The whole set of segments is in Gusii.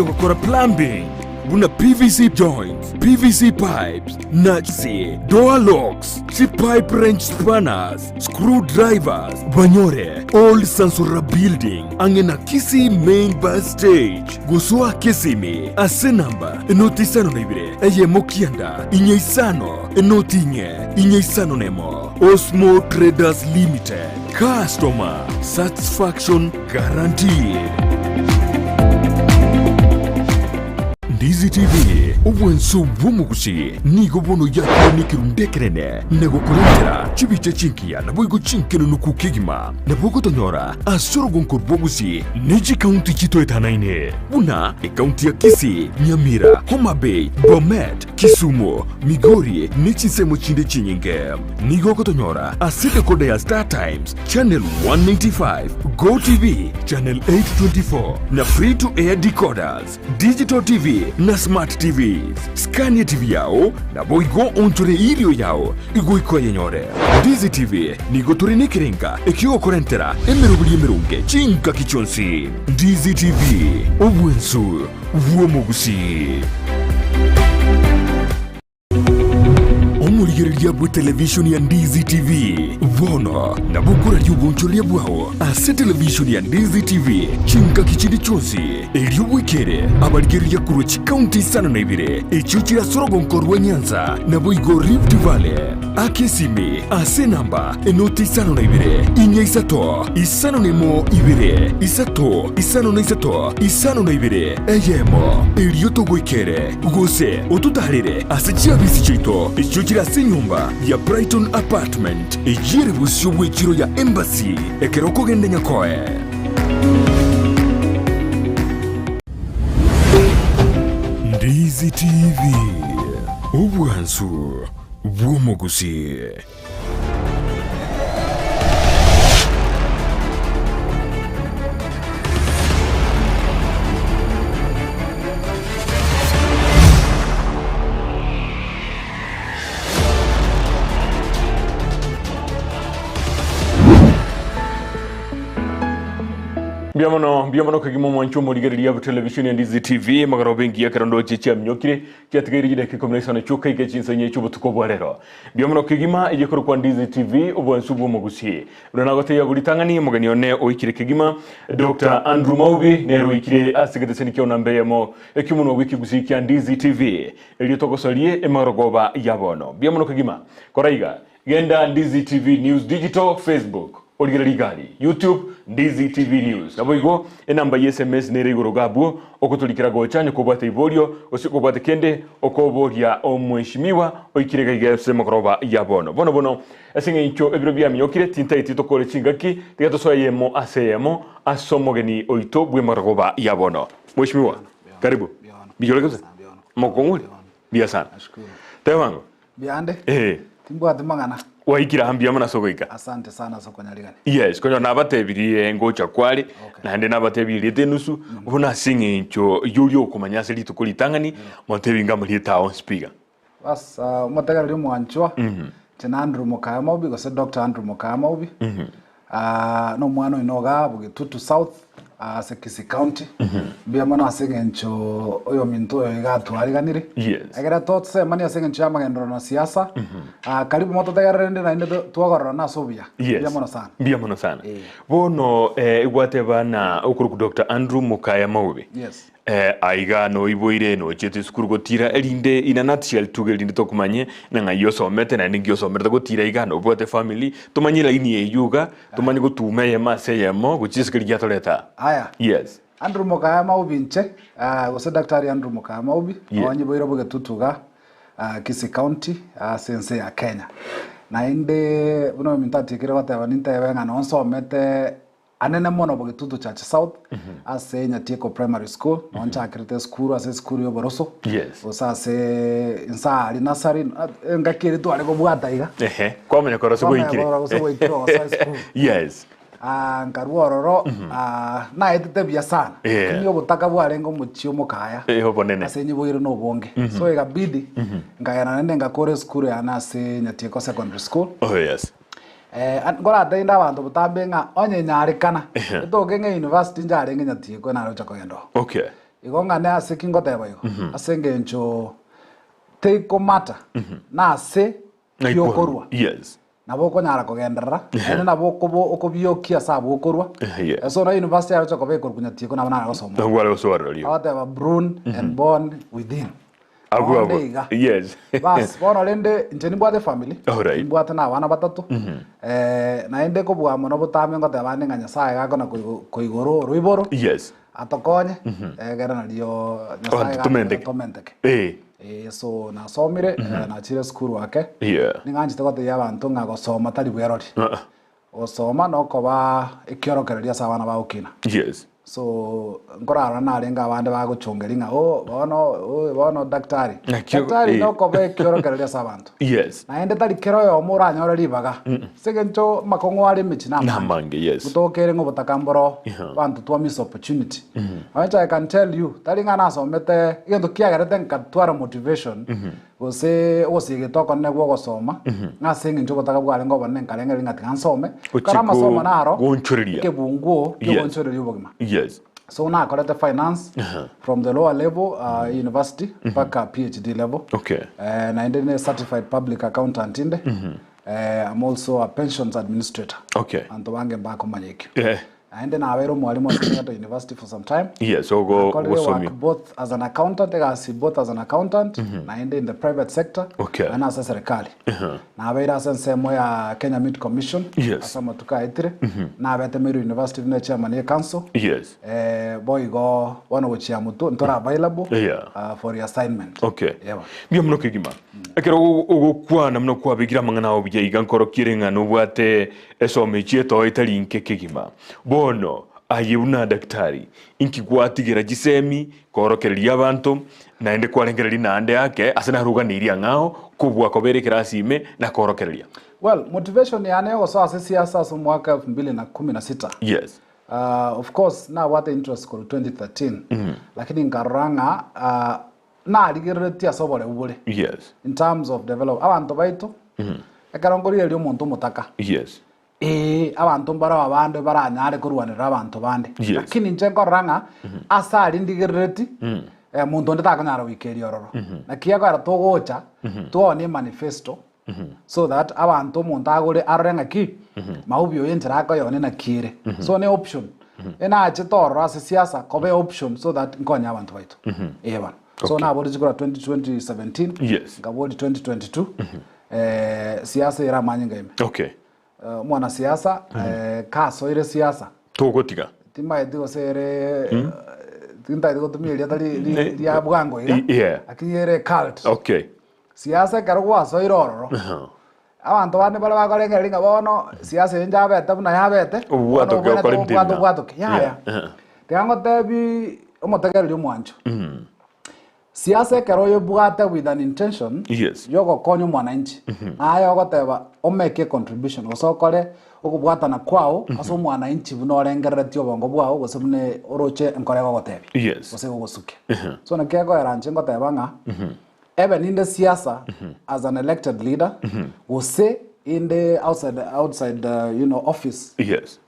Biogokora plumbing buna PVC joints, PVC pipes, nuts, door locks, chipipe wrench spanners, screw drivers, banyore Old Sansora Building ang'e na Kisii Main Bus Stage gosoa Kisimi ase namba enoti isano na ibere eyemo kianda inye isano enoti inye inye isano nemo. Osmo Traders Limited, customer satisfaction guaranteed. Ndizi TV, obwanso bw'omogusi nigo bono yakire nekerundu ekenene na gokorentera chibicha chingiya naboigo chinkenunuku kegima. Nabo ogotonyora ase orogonko rw'obogusi ne chikaunti chitoetanaine buna ekaunti ya Kisii, Nyamira, Homa Bay, Bomet, Kisumu, Migori ne chinsemo chinde chinyinge. Nigo ogotonyora ase decoder ya Star Times, Channel 195, Go TV, Channel 824 na Free to Air decoders, Digital TV na Smart TVs. Scan TV yao naboigo onchore irio yao igoika oyenyore. Ndizi TV nigo tore nekerenga ekiogokorentera emeroberi emeronge chingaki chionsi. Ndizi TV, obwensu bw'omogusii. Omorigereria bw'etelevishoni ya Ndizi TV bono nabo okoraria obonchoreria bwao ase televishoni ya Ndizi TV chingaki chinde chionsi, erio bwekere abarigereria korwa chikaunti isano na ibere echio chire ase orogonko rwa Nyanza naboigo Rift Valley. Aka esimi ase enamba enoti isano na ibere, inya isato, isano na emo ibere, isato, isano na isato, isano na ibere, eyemo, erio togoikere, gose ototaarere ase chiabisi chiaito echio chire ase enyomba ya Brighton Apartment, eyio ere bosio bw'echiro ya Embassy, ekero okogenda Nyakoe. Ndizi TV, obwansu bw'omogusii. Mbuya mono, mbuya mono kegima omwancho omorigereria bwa televisheni ya Ndizi TV, magoroba engiya ekero ndoche chiaminyokire Chiatigaire chidakika ikomi na isano chioka ike chinsa inye chi'obotuko bwa rero. Mbuya mono kegima eye ekorokwa Ndizi TV, obwansu bw'omogusie. Buna nagotebia buri ritang'ani, omogeni one oikire kegima, Doctor Andrew Maubi, nere oikire ase egeteseni kiao namba eyemo eki'omonwa bw'ekegusii kia Ndizi TV, erio togosorie emarogoba ya bono. Mbuya mono kegima. Kora iga, Genda Ndizi TV News Digital, Facebook, origererie igari, YouTube, Ndizi TV News. Naboigo enamba ye sms nere igoro iga abwo, ogotorikera gocha onye kobwate iborio gose kobwate kende okoboria omweshimiwa oikire iga iga ase emogoroba ya bono. Bono bono ase eng'encho ebiro biaminyokire tintaeti tokore chingaki tiga tosoe eyemo ase eyemo ase omogeni oito bw'emogoroba ya bono. Mweshimiwa, karibu. Mbuya ore gose? Mokong'u ore? Mbuya sana. Teba ng'o? Mbiande, Eh. timbwati mang'ana. Waikire aa mbuya mono ase ogoika. Asante sana ase okonyarigania. Yes, konya nabatebirie ngocha kware, Okay. naende nabatebirie erieta enusu, bono ase eng'encho yoria okomanya ase rituko ritang'ani, motebi ng'a amarieta ao onsi pi iga. Bas, ah, omotegereri omwanchwa, inche na Andrew Mokaya Maubi gose Doctor Andrew Mokaya Maubi. Aa nomwana oino igaa Bogetutu South ase Kisii County. Mbuya mono ase eng'encho oyominto oyo iga atwariganire. Yes. Ekero tosemanie ase eng'encho y'amagenderero na siasa, aa karibu mototegerere rende naende to- twogororane ase obuya. Yes. Mbuya mono sana. Mbuya mono sana. Eh. Bono eh, gwateba na okorokwa Dr. Andrew Mokaya Maubi. Yes. Eh, aiga noiboire nochiete esukuru gotira erinde in a nutshell tuge erinde tokomanye na ng'ai osomete naende nki osomerete gotira iga nobwate family tomanye elaini eywo iga tomanye gotuma eyemo ase eyemo gochia ase keria giatoreta aa. Aya. Yes. Andrew Mokaya Maubi inche, ah, gose Daktari Andrew Mokaya Maubi, Yeah. onyiboire Bogetutu iga, ah, Kisii County, ase ense ya Kenya. Naende buna ominto atiekire goteba nintebe ng'a nonsomete Anene mono Bogetutu Church South ase Nyatieko Primary School noo nchakerete esukuru ase esukuru y'oboroso Yes. gose ase inse aria nursery engaki eria tware kobwata iga Ehe, kwamanya korora ase Kwamanya gwaikire. korora gose gwaikire ogosoa esukuru. Yes. Ah, nkarua ororo ah, naetete buya sana Yeah. lakini obotaka bwarenge omochie omokaya Eh, obonene. ase nyiboire na obonge so ekabidi nkagenda naende ngakora esukuru yane ase Nyatieko Secondary School Oh yes. Eh, an- nkorateinde abanto botambe ng'a onye nyarekana, etoke ng'a university njarenge nyatiekwe narocha kogenda oo. Okay. Igo ng'ane ase ki ngoteba igo? Ase engencho teikomata nase ki okorua. Yes. Nabo okonyara kogenderera, naende nabo okobo okobiokia ase abwo okorua. Yes. So na university yaroche koba ekorokwa Nyatieko nabo nare gosoma. Nabo kware gosoa rorio. Agoteba brune and born within. Abwo Nonde abwo. iga. Yes. Bas, bono rende inche nimbwate efamily, Alright. nimbwate na abana batato, naende kobua mono botambe ngoteba ande ng'a Nyasaye gakona koigo koigora oroiboro, Yes. atokonye, egere nario Nyasaye Abanto gakona tomenteke. tomenteke. Eh. Eh, so nasomire, nachire esukuru ake, Yeah. ning'anchete gotebia abanto ng'a gosoma tari bwerori. Ah, ah. Gosoma nokoba ekiorokererio ase abana bagokina. Yes. So, nkorarora narenge abande bagochongeria ng'a oh bono oh bono daktari. Nakio, Daktari eh. nokoba ekiorokererio ase abanto. Yes. Naende tari kera oyomo oranyore ribaga. Ase eng'encho amakong'u are emechie na Namange, amange. yes. Gotokere ng'a obotaka mboro, Yeah. abanto twa miss opportunity. Which I can tell you, tari ng'a nasomete, egento kiagerete nkatwara motivation, Gose ogosiegeta okonene gw'ogosoma, ng'a ase engencho obotaka bwarenge obonene nkarengereria ng'a tiga nsome, Gochia kare amasomo naro goonchoreria. ekebunguo Yes. ki'ogoonchoreria obogima. Yes. So nakorete finance from the lower level uh, university mpaka PhD level. Okay. Eh, naende ne certified public accountant inde. Eh, I'm also a pensions administrator. Okay. Abanto bange mbakomanya ekio. Eh. Naende nabeire omwalimu ase Kenyatta University for some time. Yes, ogo Nakorire work ogosomia. both as an accountant, egasi both as an accountant, naende in the private sector, Okay. naende ase serikali. Nabeire ase ensemo ya Kenya Meat Commission Yes. ase amatuko aetire. Nabete Meru University buna chairman ye council. Yes. Eh, boigo bono gochia motwe ntore available Yeah. for reassignment. Okay. Yebo. Mbuya mono kegima. Ekero ogo- ogokwana buna kwabekire amang'ana ao buya iga nkorokiere ng'a nobwate Esomo echio etoa etari nke kegima. Bono, aye buna daktari, inki gwatigera chisemi koorokereria abanto, naende kwarengereria naende ake ase naruganeirie ang'ao kobua kobera ekerasi ime na koorokereria? Well, motivation yane yogosoa ase siasa ase omwaka elfu mbili na kumi na sita Yes. of course nabwate interest korwa 2013 lakini nkarora ng'a narigereretie ase oboreu bore Yes. in terms of develop abanto baito ekero nkorigereria omonto omotaka Yes. ee abanto mbareo abande baranyare korwanerera abanto bande Yes. lakini inche nkorora ng'a ase aria ndigerereti eh, monto onde takonyara goikeria ororo naki ekero togocha twaonie emanifesto so that abanto omonto agore arore ng'aki maobi oyo enchera akoyoonia naki ere so ne option enachete ororo ase siasa koba eoption so that nkonye abanto baito eh bono so Okay. naboria chikura 20 2017 Yes. nkaboria 2022 eh, siasa ere amanyinga ime Okay. Eh, omwanasiasa eh, kasoire siasa Togotiga. Timaeti gose ere tintagete gotumia erieta ri- ri- ria bwango iga Yeah. lakini ere cult Okay. Siasa ekero gwasoire ororo, abanto bande baria bakorengereria ng'a bono siasa eye njabete buna yabete, bono Obwatoke obwenerete okore obwate mtebia. obwatoke. Yaya. Yeah. Tiga ngotebi omotegereri omwancho. Siasa ekero oyebwate with an intention Yes. yogokonya omwananchi, naye ogoteba omake a contribution gose okore okobwatana kwao ase omwananchi buna orengereretie obongo bwao gose buna oroche enkoro egogotebia Yes. gose egogosukia. So naki ekoera inche ngoteba ng'a Ebe ninde siasa as an elected leader gose inde outside outside you know office Yes.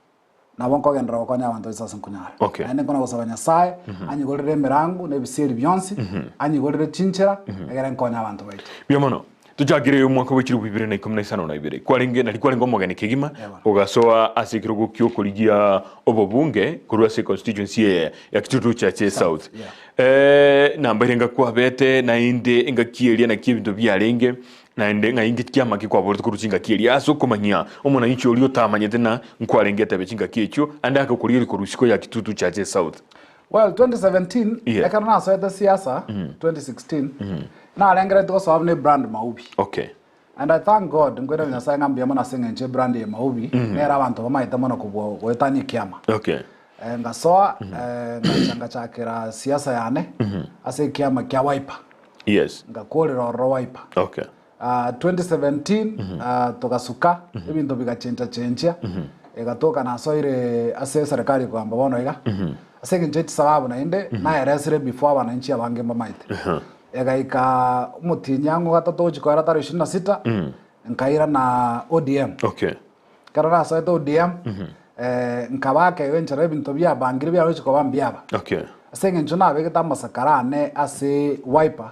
nabo nkogenderera gokonya abanto ase ase nkonyara. Okay. Naende nkona gosaba Nyasaye anyigorere emerango na ebisieri bionsi, anyigorere chinchera egere nkonye abanto baito. Mbuya mono. Tochakire omwaka bwe chilifu ibere na ikomi na isano na ibere. Kwarenge nari kwarenge omogeni kegima Ewa. ogasoa ase ekerogo ki'okorigia obobunge korwa ase constituency eye ya Kitutu Chache South. yeah. Eh, nambaire ngakwabete naende engaki eria naki ebinto biarenge naende ng'a inki kiamaki kwaborete korwa chingaki eria ase okomanyia omonanchi oria otamanyete na nkwarenge etebe chingaki echio ande ake okorigereria korwa isiko ya Kitutu Chache South. Well, 2017 Yeah. ekero nasoete siasa 2016 narengeretie gosoa buna ebrand Maubi. Okay. And I thank God, nkoiraneria Nyasaye ng'a mbuya mono ase eng'encho ebrand eye Maubi nere abanto bamaete mono kobua goetania ekiama. Okay. Eh, ngasoa eh, ngacha ngachakera siasa yane ase ekiama kia Wiper. Yes. Ngakorera ororo Wiper. Okay. Ah, 2017 ah, togasuka ebinto bigachencha chenchia egatoka nasoire ase eserekari kogamba bono iga ase eng'encho ye chisababu naende naeresire before abananchi abange mbamaete egaika omotienyi ang'o gatato gochia koera tarehe ishirini na sita nkairana ODM Okay. Ekero nasoete ODM, eh, nkaba akegwa enchera ebinto biabangire biagochia koba mbiaba. Okay. Ase eng'encho nabegete amasakara ane ase Wiper,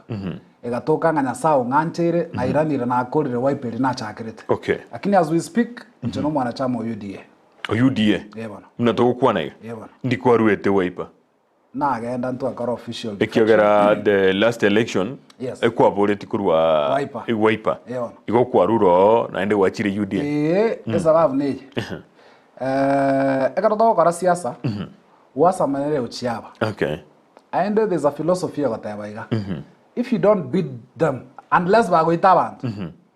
egatoka ng'a Nyasae ong'ancheire, nairanire nakorire Wiper eria nachakerete. Okay. Lakini as we speak, inche nomwanachama o UDA. O UDA? Ee bono. Buna togokwana iga? Ee bono. Ndi kwaruete Wiper? Nagenda ntwakora official defection. Ekiagera the last election Yes. ekwaboreti korwa Wiper. Wiper. Ee bono. Igo kwarure oo naende gwachire UDA. Ee, esababu neye. Eh, ekero togokora siasa, gwasama nere ochiaba. Okay. Aende there's a philosophy egoteba iga, if you don't beat them, unless bagoita abanto,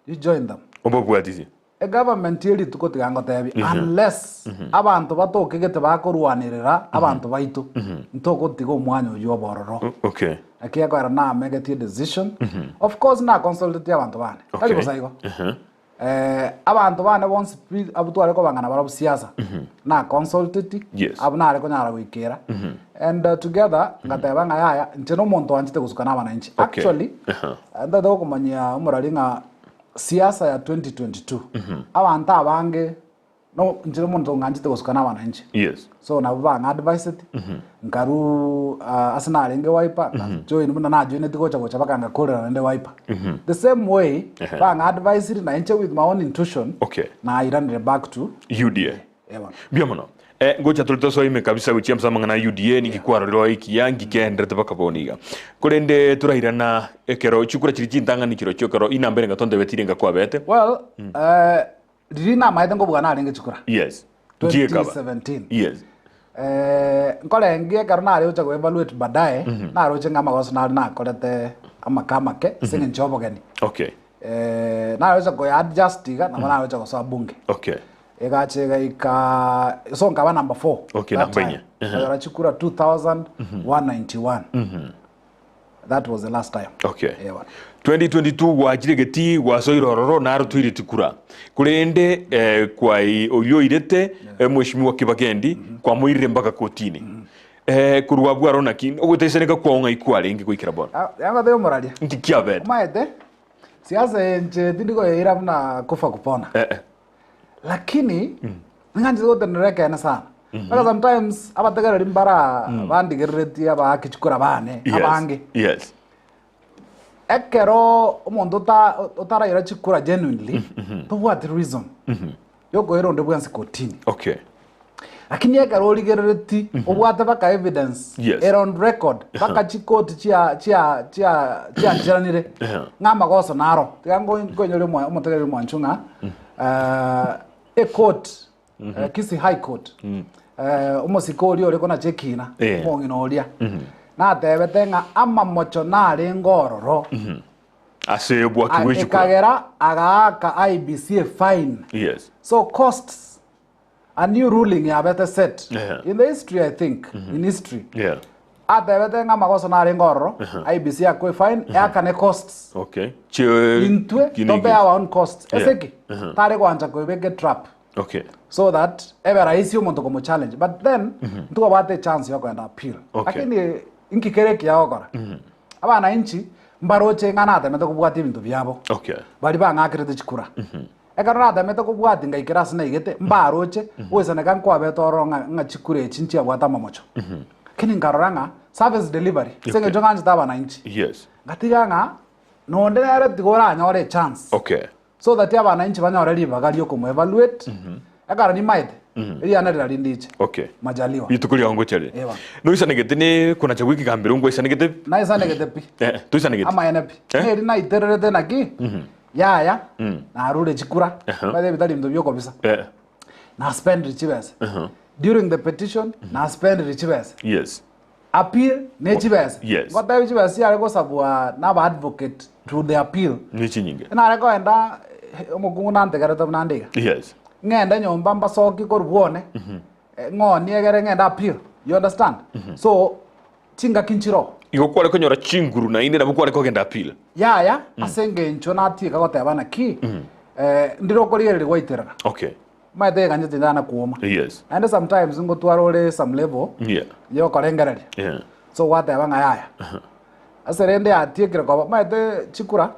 you join them. Obabwatisie. Egovernment ye rituko tiga ngotebi, unless abanto batokegete bakorwanerera abanto baito, ntogotiga omwanya oyio obororo. Okay. Naki ekorera namegetie decision, of course naconsultetie abanto bane, tari Okay. bosa igo. Abanto bane bonsi pi abwo tware kobangana barabwo siasa, na consulteti, Yes. abwo nare konyara goikera, and together ngateba ng'a yaya, inche na omonto oanchete gosuka na abananchi. Okay. Actually, Aha. ntagete gokomanyia omorari ng'a siasa ya 2022, abanto abange No inche nomonto ng'anchete gosuka na abananchi. Yes. So nabo bang'adviseti, nkaruu ah, ase narenge Wiper, nkajoin buna najoineti gocha gocha mpaka ngakorera naende Wiper. The same way, Ehe. bang'advisiri na inche with my own intuition, Okay. nairanire back to UDA. eh bono. Mbuya mono. Eh, ngocha tore tosoe ime kabisa gochia ase amang'ana a UDA ninki kwarorire oo ekiya nki keenderete mpaka bono iga. Korende torairana ekero chikura chiria chintang'ani chirochio ekero inamba ere ng'a tontebetirie ng'a kwabete. Well, eh, Riria namaete nkobua narenge chikura. Yes. Nchiekaba. 2017. Yes. Eh, nkorengia ekero nare gocha go evaluate baadaye, naroche ng'a amagoso nare nakorete amake amake ase eng'encho ya obogeni. Okay. Eh, nare gocha koya adjust iga, nabo nare gocha gosoa bunge. Okay. Egacha egaika so nkaba number 4. Okay, number enye. Nkanyora chikura 2191. That was the last time. Okay. Eh, bono. 2022 gwachire getii gwasoire ororo naro toireti kura korende eh, kwai oyio oirete eh, mheshimiwa Kibagendi kwamoirire mpaka kotini eh, korwa abwo aro naki ogotaisaneka kwao ng'ai kwarenge goikera bono Ah, yangotebia omoraria. nki kiabete Omaete, siasa enche tindi koyeira buna kufa kupona. eh, eh. Lakini ning'anchete gotenenera ekeene sana. Mpaka sometimes abategereri mbara bandigereretie abaaki chikura bane Yes. abange. Yes. Ekero omonto ota otaraira chikura genuinely tobwati reason yokoira onde bwensi kotini. Okay. Lakini ekero origerereti obwate mpaka evidence Yes. ere on record mpaka chikoti chia chia chia chiancheranire ng'a amagoso naro. Tiga nko nkoinyore omwa omotegereri omwancho ng'a ecourt Kisii High Court omosike oria ore konacha ekina Eh. omong'ina oria natebete ng'a amamocho narenge ororo Ase obwaki A- bwe chikura. ekagera agaaka IEBC a fine Yes. so costs a new ruling yabete set Yeah. in the history i think in history Yeah. atebete ng'a amagoso narenge ororo IEBC akwe fine eakane costs Okay. Chie intwe kine tobe iki. our own costs Yeah. eseki tare goancha koebeka etrap Okay. so that ebe rahisi omonto komo challenge but then ntobwate echance yokoenda appeal Okay. lakini inki kere ekiya gokora abananchi mbaroche ng'a natemete kobwatia ebinto biabo Okay. baria bang'akerete chikura ekero natemete kobwatia ngaikera ase naigete mbaroche goisaneka nkwabete ororo ng'a ng'a chikura echi nchiabwate amamocho lakini nkarora ng'a service delivery ase eng'encho ng'anchete abananchi Yes. ngatiga ng'a nonde nere tiga oranyore echance Okay. So that abananchi banyore ribaga riokomo evaluate ekero nimaete eriana riria rindiche Okay. majaliwa. Rituko riao ngocha rire. Ewa. Noisanegete ne konacha gwe ekegambero ngwaisanegete pi? Naisanegete pi. Eh, toisanegete. Amaene pi. Eh? Neri naitererete naki yaya narure chikura Aha. by the way bitari binto biokobisa Eh. na spend chibesa during the petition na spend chibesa Yes. Appeal ne chibesa. Yes. Ngotebi chibesa chiare gosabwa na aba advocate to the appeal. Ne chinyinge. Nare koenda eh, omokungu nantegerete buna nde iga. Yes. Ng'ende nyomba mbasokie korwa bwone. eh, Ng'onie egere ng'ende appeal. You understand? So chingaki nchiroo. Igo kware konyora chinguru naende nabo kware kogenda appeal. Yaya ase engencho natieka goteba naki eh, ndire okorigereria gwaiterera. Okay. Omanyete eganje tindana kwoma. Yes. Naende sometimes ngotwara ore some level Yeah. yokorengereria. Yeah. So gwateba ng'a yaya. Ase rende yatiekire koba omanyete chikura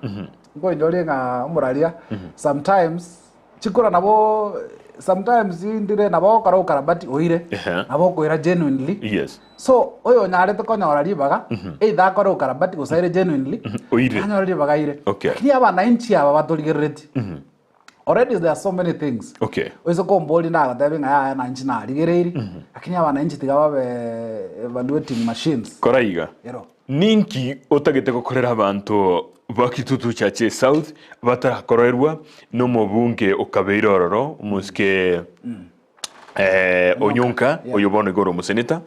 nkoinyorie ng'a omoraria sometimes chikura nabo. sometimes ndire nabo ogokora okarabati oire, Ehe. nabo okoira genuinely. Yes. So, oyonyarete konyora ribaga, either akore okarabati gose aire genuinely, Oire. anyore ribaga aire. Okay. Lakini abananchi aba batorigereretie, already there are so many things. Okay. Oise komboria ndagotebie ng'a yaya na inche narigereirie, lakini abananchi tiga babe evaluating machines. Kora iga. Ero. Ninki otagete gokorera abanto ba Kitutu Chache South batarakorerwa nomobunge okabeire ororo omosike eh, Onyonka Yeah. oyo bono iga ore omoseneta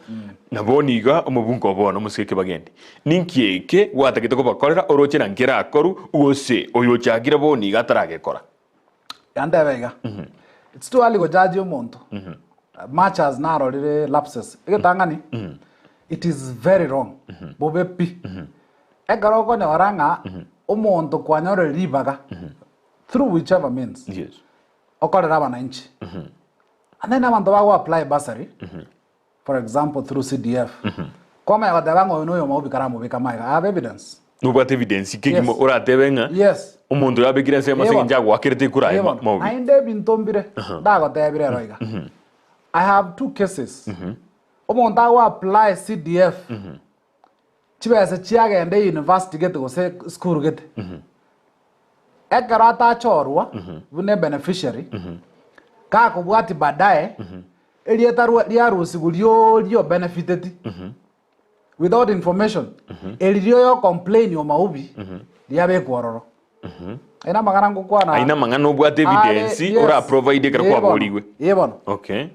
na bono iga omobunge o bono omosike Kibagendi. Ninki eke gwatagete kobakorera oroche na nkerakoru gose oyo ochakire bono iga ataragekora? Yantebe iga, it's too early gojaji omonto much as narorire lapses. Egetang'ani, it is very wrong, bobe pi. Ekero okonyora ng'a omonto kwanyorire ribaga through whichever means, Yes. okorere abananchi. And then abanto bago apply bursary, for example through CDF, kwamanya goteba ng'a oyo noyo omogobi karamobeke amaiga, I have evidence. Nobwate evidence kegima Yes. oratebe ng'a Yes. omonto oyo abekire ensemo ase Ebo. eng'encho agoakerete ekura aye Ebo. maobi. Naende ebinto mbire ndagotebire ero iga. I have two cases. Omonto ago apply CDF, chibesa chiagenda university gete gose school gete. Ekero atachorwa buna ebeneficiary, gakobwatia baadaye, erieta rwa riarusigwa rioria obenefiteti without information, eri rioyo ocomplain omaubi riabekwa ororo. Aye namang'ana ngokwana Aye namang'ana obwate are evidence yes, ora provide ekero ee bono, kwaborigwe. ee bono. Okay.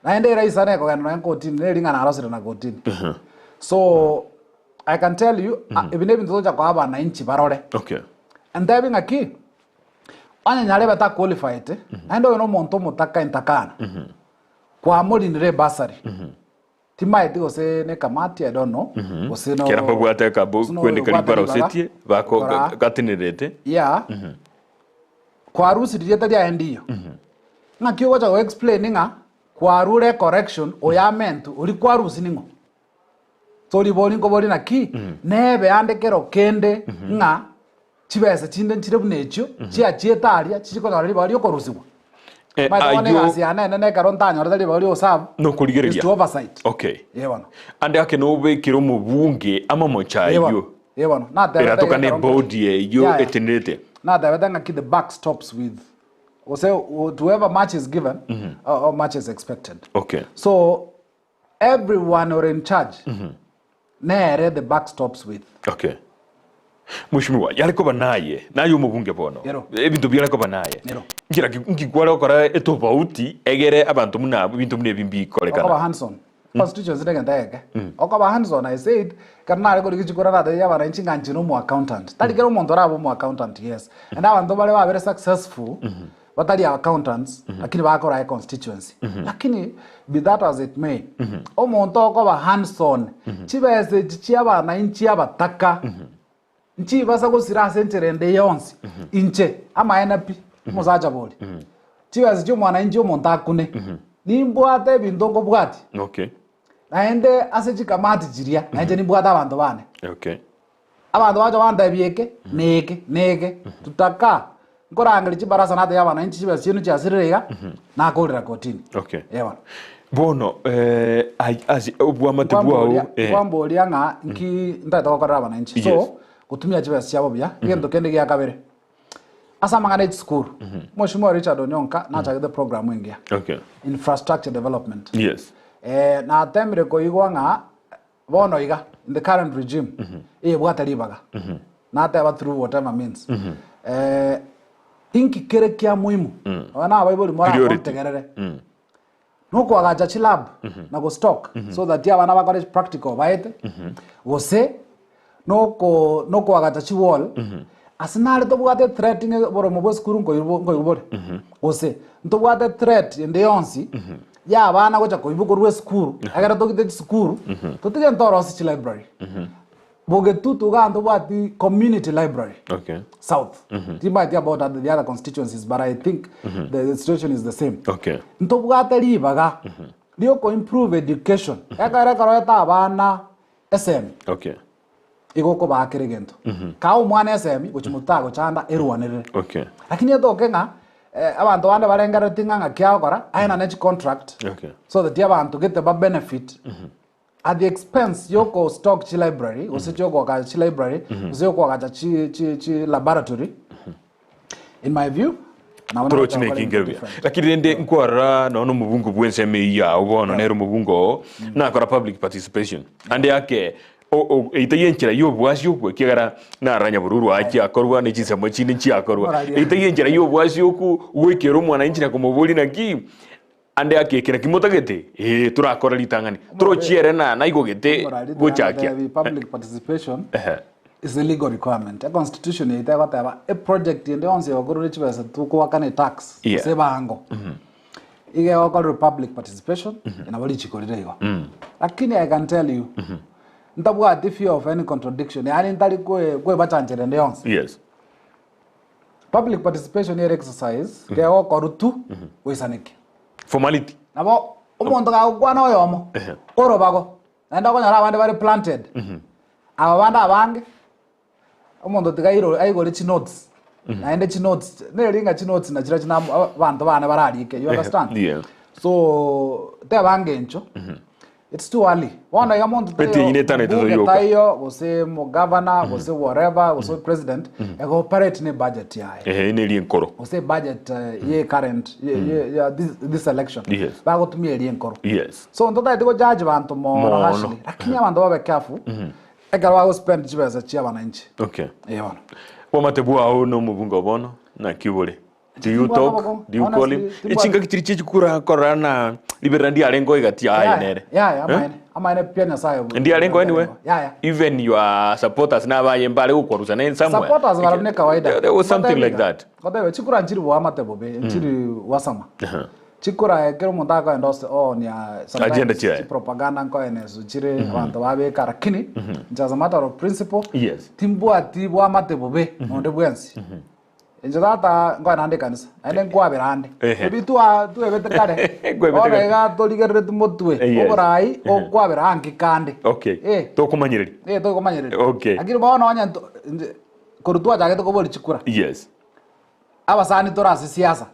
Naende eraisane ekogenda nonya nkotini, neri ng'a narosire na kotini. So, I can tell you, ah, ebi nebinto togocha koa abananchi barore. Okay. Ntebi ng'aki, onye nyarebe ta qualified, naende oyo nomonto omotaka entakana, kwamorinire ebursary, timaeti gose ne ekamati, I don't know, gose no Kera mbabwate akabo gose no kwendeka oyobwate ribaga, ribarosetie bako okora gatenerete. yeah, kwarusirie rieta riaye ndiyo, ng'aki ogocha go explain ng'a kwarure ecorrection oyo amentwe, oria kwarusia ning'o? Toribori nkobori naki, nebe ande kero kende ng'a chibesa chinde nchire buna echio chiachiete aria chichie konyora ribaga riokorusigwa. Eh, Omanyete bono ayio- egasi yane enene ekero ntanyorete ribaga riogoserve is Nokorigereria. to oversight. Okay. Ee bono. Ande ake nobekere omobunge amamocho Ee bono. ayio. Ee bono. Natebete Eratokane ekero nko- board eyio Yaya. etenerete. Natebete ng'aki the buck stops with gose to whoever much is given or, or much is expected. Okay. So Everyone ore in charge nere the buck stops with. Okay. Mweshimiwa, yare koba naye, naye omobunge bono. Ero. Ebinto biare koba naye. Ero. Ngira ki nki kware gokora etofauti egere abanto buna abwo ebinto buna ebi Okoba mbikorekana. hands on. Constituency negento egeke. Okoba hands on I said ekero nare korigia chikura natebirie abananchi ng'a inche nomo accountant. Tari kera omonto orabe omo accountant yes. Naende abanto bare babere successful batari accountants lakini bakora econstituency lakini be that as it may omonto okoba hands on chibesa echi chia abananchi abataka nchibasa gosira ase enchera ende yonsi inche amaene pi omosacha bori chibesa chia omwananchi omonto akune nimbwate ebinto nkobwatia Okay. naende ase chikamati chiria nainche nimbwate abanto bane Okay. Abanto bacha bantebia eke, na eke, na eke, tutakaa, nkorangeria chibarasa natebia abananchi chibesa chiaino chiasirire iga, nakorera kotini. Okay. Eh bono. Bono eh, ai- ase obwamate bwao Nkwamboria eh, nkwamboria ng'a nki ntagete gokorera abananchi. Yes. So, gotumia chibesa chiabo buya, egento kende gia kabere, ase amang'ana ya chisukuru, Mheshimiwa Richard Onyonka nachagete program engiya, Okay. infrastructure development. Yes. Eh, natemire koigwa ng'a Bono iga, in the current regime, eyebwate ribaga, nateba through whatever means, eh, inki kere kia muhimu, nonya na abaibori Priority. morakontegerere, nokoagacha chilab na gostock so that abana bakore practical baete, gose noko nokoagacha chiwall, ase nare tobwate threat ng'a oboremo bwa esukuru nkoibu nkoigwa bore, gose ntobwate threat ende yonsi y'abana gocha koibwa korwa esukuru, ekero togite chisukuru, totige ntorosie chilibrary. Bogetutu igaa ntobwati community library Okay. south. Timanyeti about other, the other constituencies but I think the, the situation is the same. Okay. Ntobwate ribaga rioko improve education. Ekero ekero abana esemi Okay. igo okobaa kera egento. Kaa omwana esemi gochia motagochanda erwanerere. Okay. Lakini etoke ng'a. abanto bande barengereretie ng'a ng'aki agokora, aenane chicontract Okay. so that abanto gete ba benefit at the expense ya oko stock chilibrary gose chiokoagacha chilibrary gose yokoagacha chi chi chi laboratory in my view nabo Torochi nagocha na gokora ekinge ebinto buya. different. Lakini rende nkwarora nonya omobungo bwa ensemo eyio yao bono nere omobungo oo nakora public participation ande ake o- o- eita ya enchera ya obwasi okwo ekiagera narora nyabururu aa chiakorwa ne chinsemo chinde nchiakorwa. Moraria. Eita ya enchera ya obwasi okwo goikera omwananchi na komoboria naki ande ake eke naki motagete ee torakore ritang'ani torochiere na naigogete Omorari gochakia. tiga public participation Ehe. is a legal requirement. E constitution yaito egoteba e project ende yonsi egokorerwa chibesa togoakana etax Yeah. gose ebango iga egokorerwa public participation nabo richiko rire igo. Lakini I can tell you ntabwati fear of any contradiction yaani ntari kwe kwebachanchera ende yonsi. Yes. Public participation ere exercise kegokorwa tu goisanekia. Formality. Nabo omonto gagokwana oyomo Ehe. orobago naende okonyora abande bare planted aba bande abange omonto tiga airo aigore chinotes naende chinotes neri ng'a chinotes nachira china abanto bane bararike you understand Yeah. so teba ngencho It's too early. Bono iga monto Eti taiyo, enyina etano etato mbunge yoka. taiyo, gose omogavana, gose whatever, gose president, ego operate ne budget yaye. Ehe, neri enkoro. Gose budget eh, ye current ye, ye, ya this, this election. Yes. Bagotumia eri enkoro. Yes. So ntotaeti go judge banto mono Mono. harshly. Lakini abanto babe careful. Ekero bago spend chibesa chia abananchi. Okay. Eh bono. Bwamate bwao na omobunge bono naki bore? Do you Timbwate talk? obokong'u. Do you call him? Honestly, timbwate- Echingaki chiri chiechikura korora na riberera ndiarenge oigati aye Yaya, nere. yaya, Eh? amaene. Amaene pia Nyasaye. Ndiarenge anyway. Yaya. Even your supporters nabaye mbare gokwarusa naye somewhere. Supporters barabwo ne kawaida. There, there was something like that. Gotebe chikura nchiri boamate bobe, nchiri wasama. Chikura ekero omonto akoenda ose oonia Agenda chiaye. propaganda nkoenesu chire abanto babeka lakini inche as a matter of principle Yes. timbwati boamate bobe nonde bwensi. Inche tata nkoe naende ekanisa, naende nkwabera ande. Ehe. Ebi twa twebete kare, Nkwebete bono kare. iga torigerereti motwe, Yes. oborai okwabera anki kande. Okay. Eh. Tokomanyereria. Eh, tokomanyereria. Okay. Lakini bono onye nto- inche korwa twachagete koboria chikura, Yes. abasani tore ase siasa,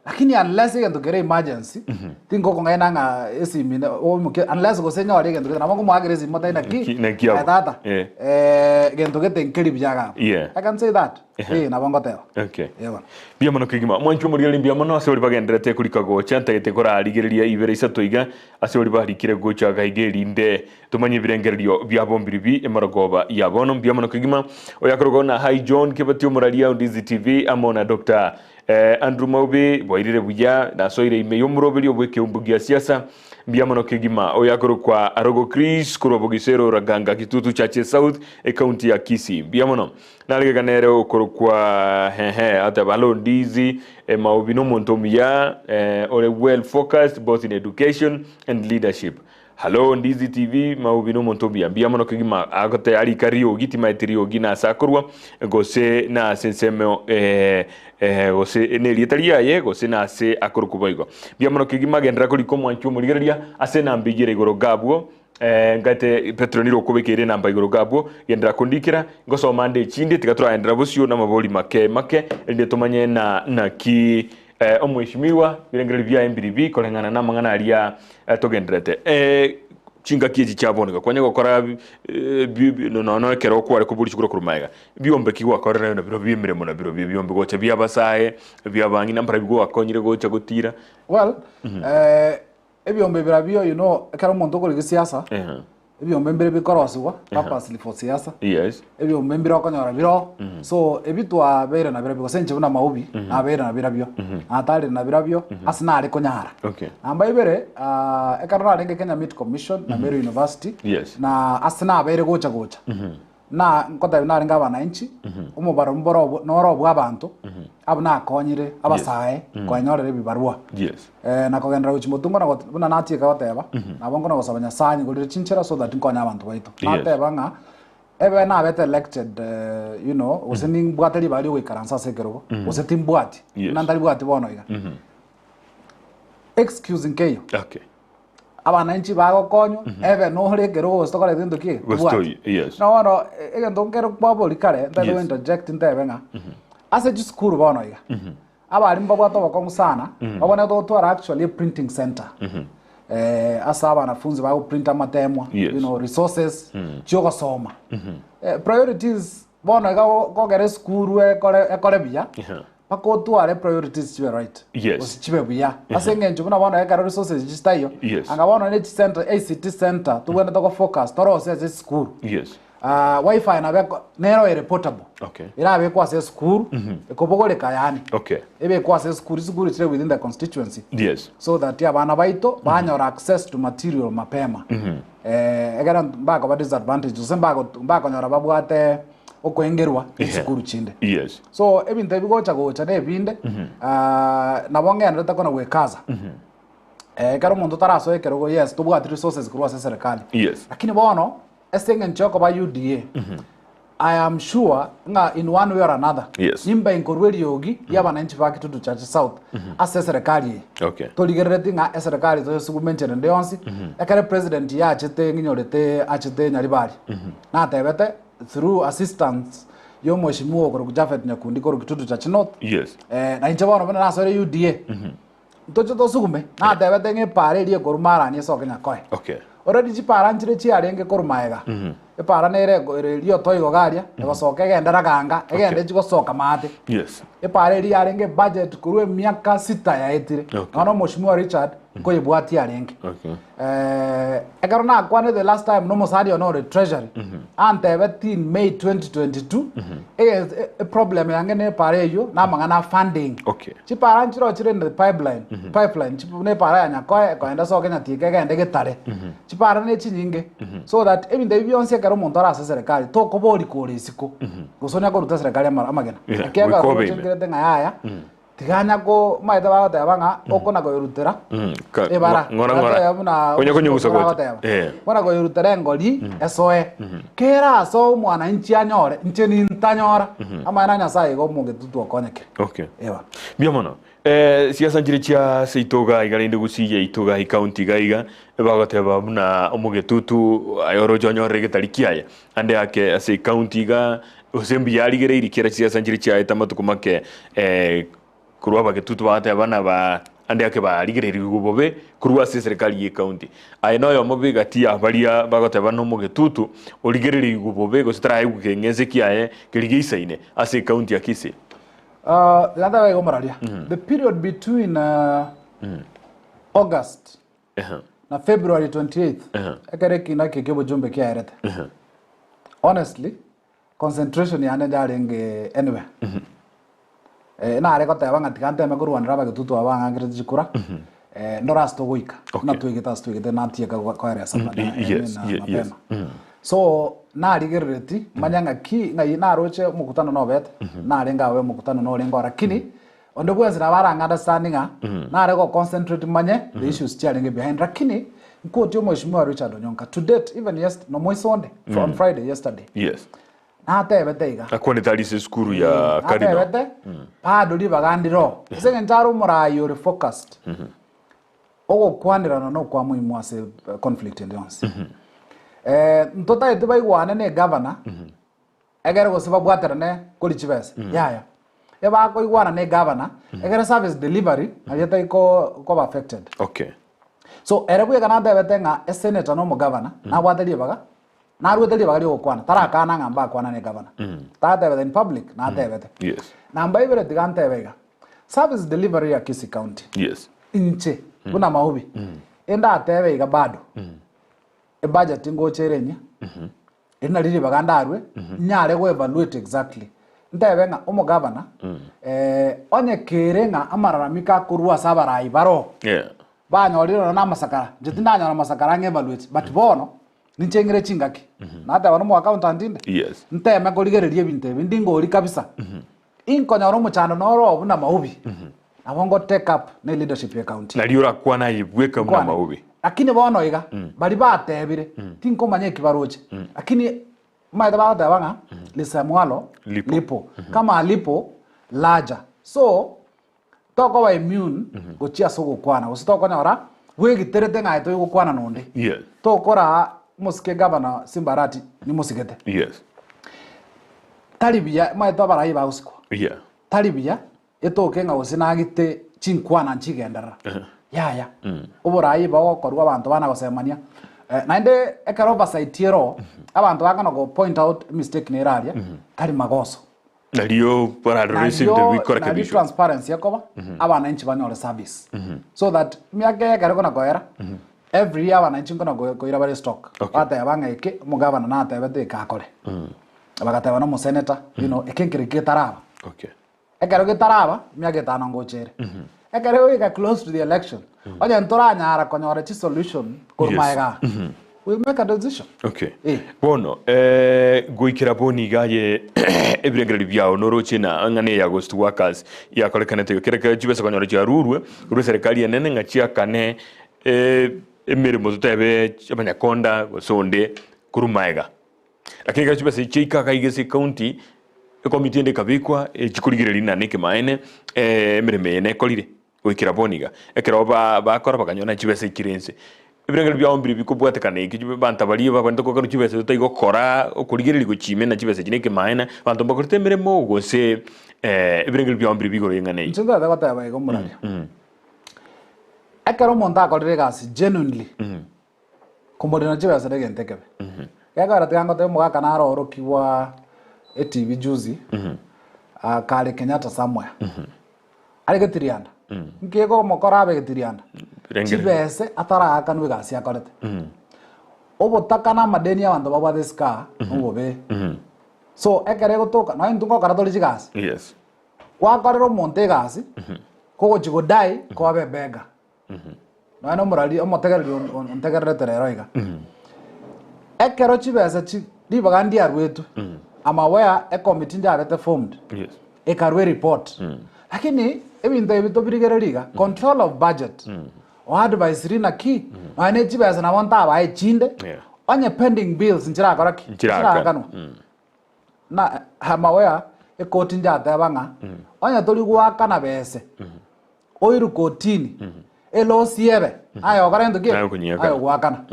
lakini unless egento kere emergency, tingokong'aina ng'a esimi ne oimokie unless gose nyore egento gete nabo nkomoakera esimi motebie naki, Naki- naki abwo. aye tata, Eh. egento gete nkeri buya iga abwo. Yeah. I can say that. Eh, nabo ngoteba. Okay. Eh, bono. Mbuya mono kegima. Mwanche omorigereria mbuya mono ase oria bagendererete korika gocha ntagete korarigereria ibere isato iga ase oria barikire gocha iga iga erinde tomanye ebirengererio biabo mbiribi emorogoba ya bono. Mbuya mono kegima. Oyakorokwa na Hi John Kebati omoraria o Ndizi TV amo na Dr. Eh, Andrew Maubi bwairire buya nasoire ime y'omoroberio bw'ekeumbu gia siasa. Mbuya mono kegima. Oyakorokwa Arogo Chris korwa Bogisero Raganga Kitutu Chache South ecounty ya Kisii. Mbuya mono. Naregeka nere okorokwa hehe ateba hello Ndizi eh, Maobi nomonto omuya eh, ore well focused both in education and leadership. Hello Ndizi TV Maobi nomonto omuya mbuya mono kegima agote arika riogi timaeti riogi nase akorwa gose nase ensemo eh, eh, gose nerieta riaye gose nase akorokwa boigo. Mbuya mono kegima genderera korika omwanchi omorigereria ase enamba eyio ere igoro iga abwo Eh, ngaete Petero nire okobekeire enamba igoro iga abwo, genderera kondikera, ngosoma ande echinde, tiga toraenderera bosio namabori make make, erinde tomanye na naki eh, omweshimiwa birengererio biaye mbiribi koreng'ana namang'ana aria eh, togendererete. Eh, chingaki echi chia bono iga kwanya gokora eh, bi- bi- nono ekero kware koboria chikura korwa magega, biombe ki gwakorire na birobio emeremo na birobio biombe gocha bia abasae, bia abang'ina mbarabio gwakonyire gocha gotira. Well, eh, Ebiombe birabio you know ekero omonto okorigia siasa, Ehe. ebiombe mbire bikorosigwa purposely for siasa, Yes. ebiombe mbire okonyora biro so ebi twabeire nabirobio gose inche buna Maubi nabeire nabirobio, natarire nabirobio ase nare konyara. Okay. Namba ibere ekero narenge Kenya Meat Commission na Meru University, Yes. na ase nabeire gocha gocha, Na nkotebia narenge abananchi, omobaro mboro obwo- noro obw'abanto, abwo nakonyire abasae koenyorera ebibarua. Yes. Eh, na kogenderera gochia motungo na got- buna natieka goteba, nabo nkona gosaba Nyasaye anyigorere chinchera so that nkonye abanto baito. Yes. Nateba ng'a ebe nabete elected eh, you know, gose nimbwate ribaga riogoikaransa ase ekerogo, gose timbwati, Yes. buna ntaribwati bono iga. Excuse nkeiyo. Okay. Abananchi bagokonywa, ebe nore ekerogo gose tokore gento ki? Gose Tobwati. toi, yes. Na bono e- egento nkere kwaboria kare, ntagete Yes. go interject ntebe ng'a, ase chisukuru bono iga, Abalimu babwate obokong'u sana, babwenerete gotwara actually a printing center eh, ase abanafunzi bagoprinta amatemwa, Yes. you know, resources chiogosoma. Eh, priorities bono iga go- kogera esukuru ekore ekore buya, Yeah. mpaka otware priorities chibe right. Yes. Gose chibe buya. Ase eng'encho buna bono ekero resources echi chitaiyo, Yes. anga bono ne chicenter, ICT center, tobwenerete gofocus torose ase esukuru. Yes. Ah, wifi nabo eko- nero ere portable Okay. erabekwe ase esukuru ekobogoreka yaani Okay. ebekwe ase esukuru chisukuru chire within the constituency Yes. so that abana baito banyora access to material mapema eh, ekero mbakoba disadvantage gose mbago- mbakonyora babwate okoengerwa Yeah. chisukuru chinde Yes. so ebinto ebi gocha gocha na ebinde ah, nabo ng'enderete kona gwekaza Eh, ekero omonto tarasoa ekerogo yes tobwati resources korwa ase eserekari Yes. lakini bono Ase engencho y'okoba UDA, I am sure ng'a in one way or another Yes. nimba inkorwa eriogi ri'abananchi ba Kitutu Church South ase eserekari eye. Okay. Torigerereti ng'a eserekari toyesugume enchera ende yonsi, ekero president yachete ng'inyorete achete Nyaribari, natebete through assistance ya omweshimiwa okorokwa Japhet Nyakundi korwa Kitutu Church North, Yes. eh, na inche bono buna nasoire UDA, Ntoche tosugume, natebete ng'a epaara eria ekorwa Marani esoke Nyakoe. Okay. Already chipaara nchire chiarenge korwa magega. Epaara nere ego- ere eria otoigo iga aria, egosoka egende Raganga, egende Okay. echi gosoka maate. Yes. Epaara eria yarenge budget korwa emiaka sita yaetire. Okay. Nonya omoshimiwa Richard, nkoyebwatia arenge. Okay. Eh, ekero nakwanete the last time nomosani one ore treasury antebeti in May 2022 ege- e- eproblem yange na epara eywo na amang'ana a funding Okay. chipara nchiro chire in the pipeline pipeline chip- na epara ya Nyakoe ekoenda soke Nyatiika egende Getare chipara ne chinyinge so that ebinto ebi bionsi ekero omonto ore ase eserekari tokobori kore isiko gose onya koruta eserekari ama- amagena Yeah, Ekiagera goika obe ime. tochengerete ng'a yaya Tiga anya ko maete bagoteba ng'a okona koyerutera Ka- ebara. ng'ora ng'ora. Bateba buna Onya konyugusa gocha. bagoteba. Eh. Buna koyerutera engori esoe. Kera ase omwananchi anyore, inche nintanyora. Amaene a Nyasaye igo omogetutu okonyekire. Okay. Eba. Mbuya mono. Eh, siasa nchire chia ase itoga iga rende gusii ya itoga ekaunti iga iga bagoteba buna omogetutu aye oroche onyorere egetari kiaye ande ake ase ekaunti iga Gose mbuya arigereirie kera chisiasa nchiria chiaete amatuko make, eh, korwa abagetutu bagateba buna ba ande ake barigereirigwe bobe korwa ase eserekari y'ecounty. Aye noyomo bw'egati ya baria bagoteba buna omogetutu origerereigwe bobe gose taraegwe keng'ense kiaye keria geisaine ase ecounty ya Kisii. Uh, tiga ntabe iga omoraria. The period between uh, August Ehe, na February 28th Ehe. ekero ekina eke ki'obochumbe kiaerete. ehe. Honestly, concentration yane yarenge anywhere. Eh, nare goteba ng'a tiga nteme korwanera abagetutu aba bang'ankerete chikura, eh, ndore ase togoika. Okay. Buna toigete ase toigete natieka go- koeresa baadaye, I yes, mean, yes. mapema. So, narigerereti, manya ng'aki, ng'ai naroche omokutano nobete, narenge abe omokutano norenge oo, lakini onde bwensi nabo arang'a understand ng'a nare go concentrate manye the issues chiarenge behind, lakini Nkotia omweshimiwa Richard Onyonka to date even yes nomoisa onde on Friday yesterday Yes. natebete iga Akwanete aria ase esukuru ya Cardinal. natebete bado ribaga ndiro ase eng'encho are omoraai ore focused ogokwanerana nokwa muhimu ase eh, conflict ende yonsi eh, ntotagete baigwane na egavana Ekero gose babwaterane kori chibesa, yaya. Ebakoigwana ne governor, ekero service delivery nario etari ko koba affected. Okay. So ere bweka natebete ng'a esenator na omogavana nabwate ribaga, naruete ribaga ria ogokwana, tarakana ng'a mbakwana ne governor. Tatebete in public, natebete. Yes. Namba ibere tiga ntebe iga, service delivery ya Kisii County, Yes. inche buna Mahubi, indatebe iga bado, ebudget ngocha ere enyia, Eri nario ribaga ndarue, nyare go evaluate exactly. Ntebe ng'a omogavana, eh, onye kere ng'a amararamiko akorwa ase abarai baroo, Yeah. banyorire nonya na amasakara, inche tindanyora amasakara ng'a evaluate, but bono, ninche ng'ire chingaki. Nateba na omo accountant inde, Yes. nteme korigereria ebinto ebi, ndi ngori kabisa. Inkonyora omochando noro oo buna maubi, nabo ngo take up ne leadership ye county. Nario orakwane aye bweka buna Nkwane. maubi. Lakini bono iga, baria batebire, tinkomanya eki baroche. Lakini omanyete bagoteba ng'a lisemwalo Lipo. lipo. Kama lipo laja. So, tokoba immune gochia ase ogokwana, gose tokonyora bwegiterete ng'a aye toigokwana nonde. Yes. Tokora omosike gavana Simba Arati nimosigete. Yes. Tari buya, omanyete abarai bagosikwa. Yeah. Tari buya. Etoke ng'a gose nagete chinkwana nchigenderera. Yaya. Oborai bogokorwa abanto bana gosemania. Eh, naende ekero oversight ero, abanto bakona go point out mistake nere aria, tari magoso. Nario bararore ase ebinto Nario bikora nario kebiswa. transparency ekoba, abananchi banyore service. So that emiaka eye ekero ekona koera, every year abananchi nkona ko- koira bare stock. Okay. Bateba ng'a eke, omogavana natebete eke akore. Bagateba na omosenator, you know, eke nkere getaraba. Okay. Ekero getaraba, emiaka etano ngocha ere. Ekero egoika close to the election, onye ntoranyara konyora chisolution korwa Yes. magega aa, we make a decision. Okay. Eh. Bono eh, goikera bono iga aye ebirengererio biao noroche na ng'a neya ghost workers yakorekanete iga kere kere chibesa konyora chiarurwe korwa eserekari enene ng'a chiakane eh, emeremo totebe abanyakonda gose onde korwa magega. Lakini ekero chibesa echi chiaika iga iga ase ecounty, ekomiti ende ekabekwa echi korigereria ng'a nekemaene emeremo eye nekorire goikera bono iga. Ekero ba bakora bakanyora ng'a chibesa echire inse. Ebirengererio biabo mbiria bikobwatekana eki abanto baria babwenerete goakanwa chibesa totari gokora okorigereria gochia ime na chibesa echi nekemaene, abanto mbakorete emeremo gose ebirengererio biabo mbiria bigoro y'eng'ana eyio. Inche ntagete goteba iga omoraria, ekero omonto akorire egasi genuinely, Komorina chibesa negento ekebe. Gekogera tiga ngotebie omogaka naro orokigwa etv juzi, ah, kare Kenyatta somewhere. Are getirianda. Nki ekomokora abe getirianda? Birengere. Chibese ataraakanwa egasi akorete. Obotaka na amadeni abanto babwate isiko aa, nobobe. So ekero egotoka, nonya intwe ngokora tore chigasi, Yes. gwakorera omonto egasi, kogochi godai, kobe ebega. Nonya nomorari omotegereri on- on- ontegererete rero iga. Ekero chibesa chi ribaga ndiaruetwe, I'm aware ecommittee ndiabete formed, Yes. ekarua ereport. Lakini ebinto ebi tobirigereria iga, control of budget, oadvise ri naki, nonya ne chibesa nabo ntabae echinde, Yeah. onye pending bills nchirakora ki? Nchirakanwa. Nchirakanwa. Na I'm aware ekoti njateba ng'a onye tori goakana bese, Oirwe kotini, elosi ebe, aye ogokora gento ki? Aye okonyiakana. Aye ogoakana.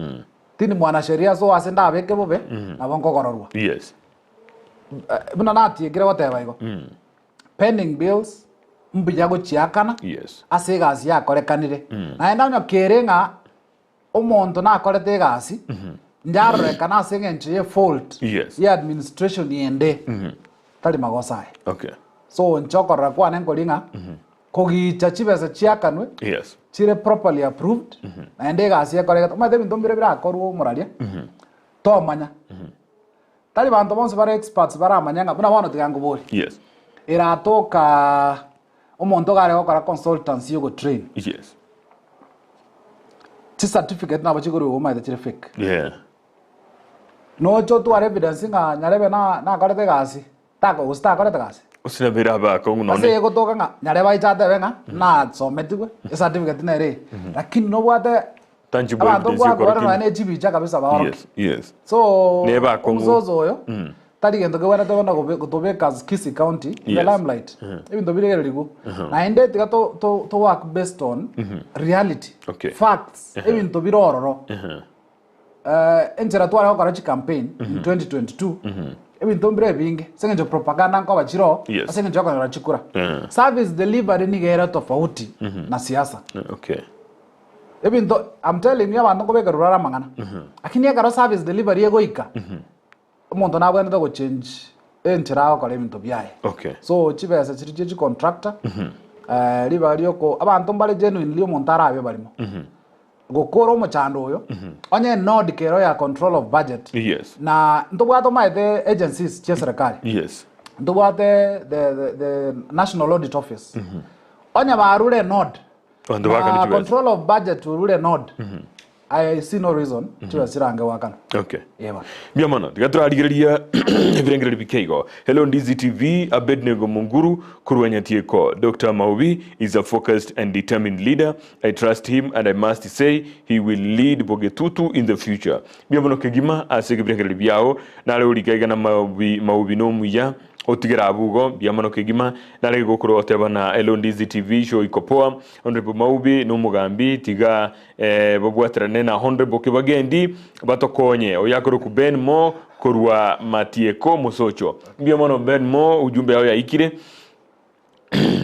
Tindi mwanasheria so ase ndabeke bobe, nabo nkogororwa. Yes. Eh, Buna natiekire goteba igo. Pending bills mbuya gochiakana Yes. ase egasi yakorekanire. Naende onye kere ng'a omonto nakorete egasi, njarorekana ase eng'encho ye fault Yes. ye administration ende, tari magoso aye. Okay. So inche okorora kwane nkori ng'a kogicha chibesa chiakanwe Yes. chire properly approved naende egasi ekoregete omanyete ebinto mbire birakorwe omoraria tomanya tari banto bonsi bare experts baramanye ng'a buna bono tiga nkoborie Yes. eratoka omonto iga are gokora consultancy ya ogotrain Yes. chicertificate nabo chikorwa omanyete chire fake Yeah. noche otware evidence ng'a nyarebe na nakorete egasi Tako gose takorete gasi. Gose nabere abakong'u Ase nonye. egotoka ng'a nyarebe aiche atebe ng'a nasometigwe ecertificate nere eye. Lakini nobwate Tangible abanto evidence nkwakorera yokora nonya kende. ne chibicha kabisa baorokie. Yes, yes. So Nebe akong'u. omososo oyo tari gento kebwenerete bono gobe- gotobeka as Kisii County in the Yes. limelight. Ebinto biregererigwe. Naende tiga to to to work based on reality, Okay. facts, ebinto bire ororo. Eh, enchera tware gokora chicampaign in 2022 ebinto mbire ebinge ase eng'encho propaganda nkoba chiroo Yes. ase eng'encho yokonyora chikura Eh. service delivery niga ere tofauti na siasa Okay. ebinto I'm telling you abanto nkobekerwa are amang'ana lakini ekero service delivery egoika omonto nabwenerete gochange enchera agokora ebinto biaye Okay. so chibesa chiria chia chicontractor eh, ribaga rioko abanto mbare genuinely omonto arabe barimo Gokora omochando oyo, onye nod kero ya control of budget, Yes. na ntobwate omanyete agencies chia serikali, Yes. ntobwate the, the, the National Audit Office, onye barure nod, Abanto bakane na chibesa. control of budget orure nod, I see no reason chibesa chirange goakana. Okay. Eba. Mbuya mono. Tiga torarigereria ebirengererio bike igo. Hello Ndizi TV, Abednego Munguru korwa Nyatieko. Doctor Maubi is a focused and determined leader. I trust him and I must say he will lead Bogetutu in the future. Mbuya mono kegima ase ebirengererio biao. Nare orika iga na Maubi, Maubi nomuya otigere abwo igo. Mbuya mono kegima. Nare gokorwa goteba na Hello Ndizi TV show iko poa. Honorable Maubi nomogambi tiga eh, babwaterane na Honorable Kibagendi batokonye. Oyo akorokwa Ben Mo korwa Matieko Mosocho. Mbuya mono Ben Mo ujumbe yao yaikire.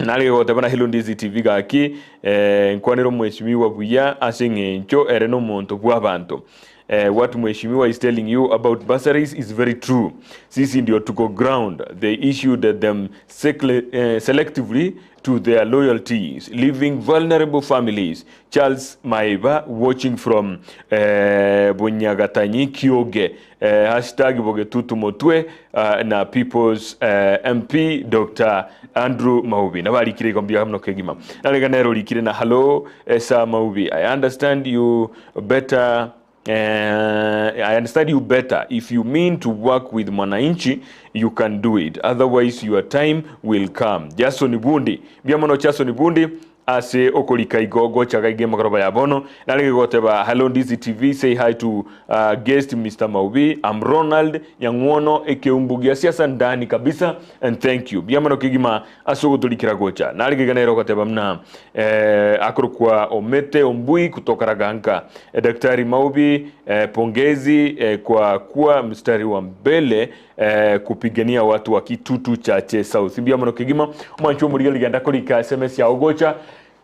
Narenge goteba na Hello Ndizi TV gaki eh, nkwanere omweshimiwa buya ase eng'encho ere nomonto bw'abanto. Eh, what mweshimiwa is telling you about bursaries is very true. Sisi ndio tuko ground. They issued them sekle, eh, selectively to their loyalties, leaving vulnerable families. Charles Maiba watching from eh, Bunyagatanyi Kioge. Eh, hashtag Bogetutu Motwe ah, na People's eh, MP Dr. Andrew Maubi. Nabarikire igo mbuya muno kegima. Narega nero orikire na hello eh, Sir Maubi. I understand you better Eh, I understand you better. If you mean to work with mwananchi, you can do it. Otherwise, your time will come. Jason Bundi. Mbuya mono Jason Bundi ase okorika igo gocha gaiga emagoroba ya bono. Narenge goteba hello Ndizi TV, say hi to uh, guest Mr. Maubi. I'm Ronald Nyang'wono ekeumbu gia siasa ndani kabisa and thank you. Mbuya mono kegima ase ogotorikera gocha. Narenge iga nere ogoteba muna eh, akorokwa Omete Ombui kutoka Raganka. Eh, Daktari Maubi eh, pongezi eh, kwa kuwa mstari wa mbele eh, kupigania watu wa Kitutu Chache South. Mbuya mono kegima omwanchi omorigia rigenda korika SMS yao gocha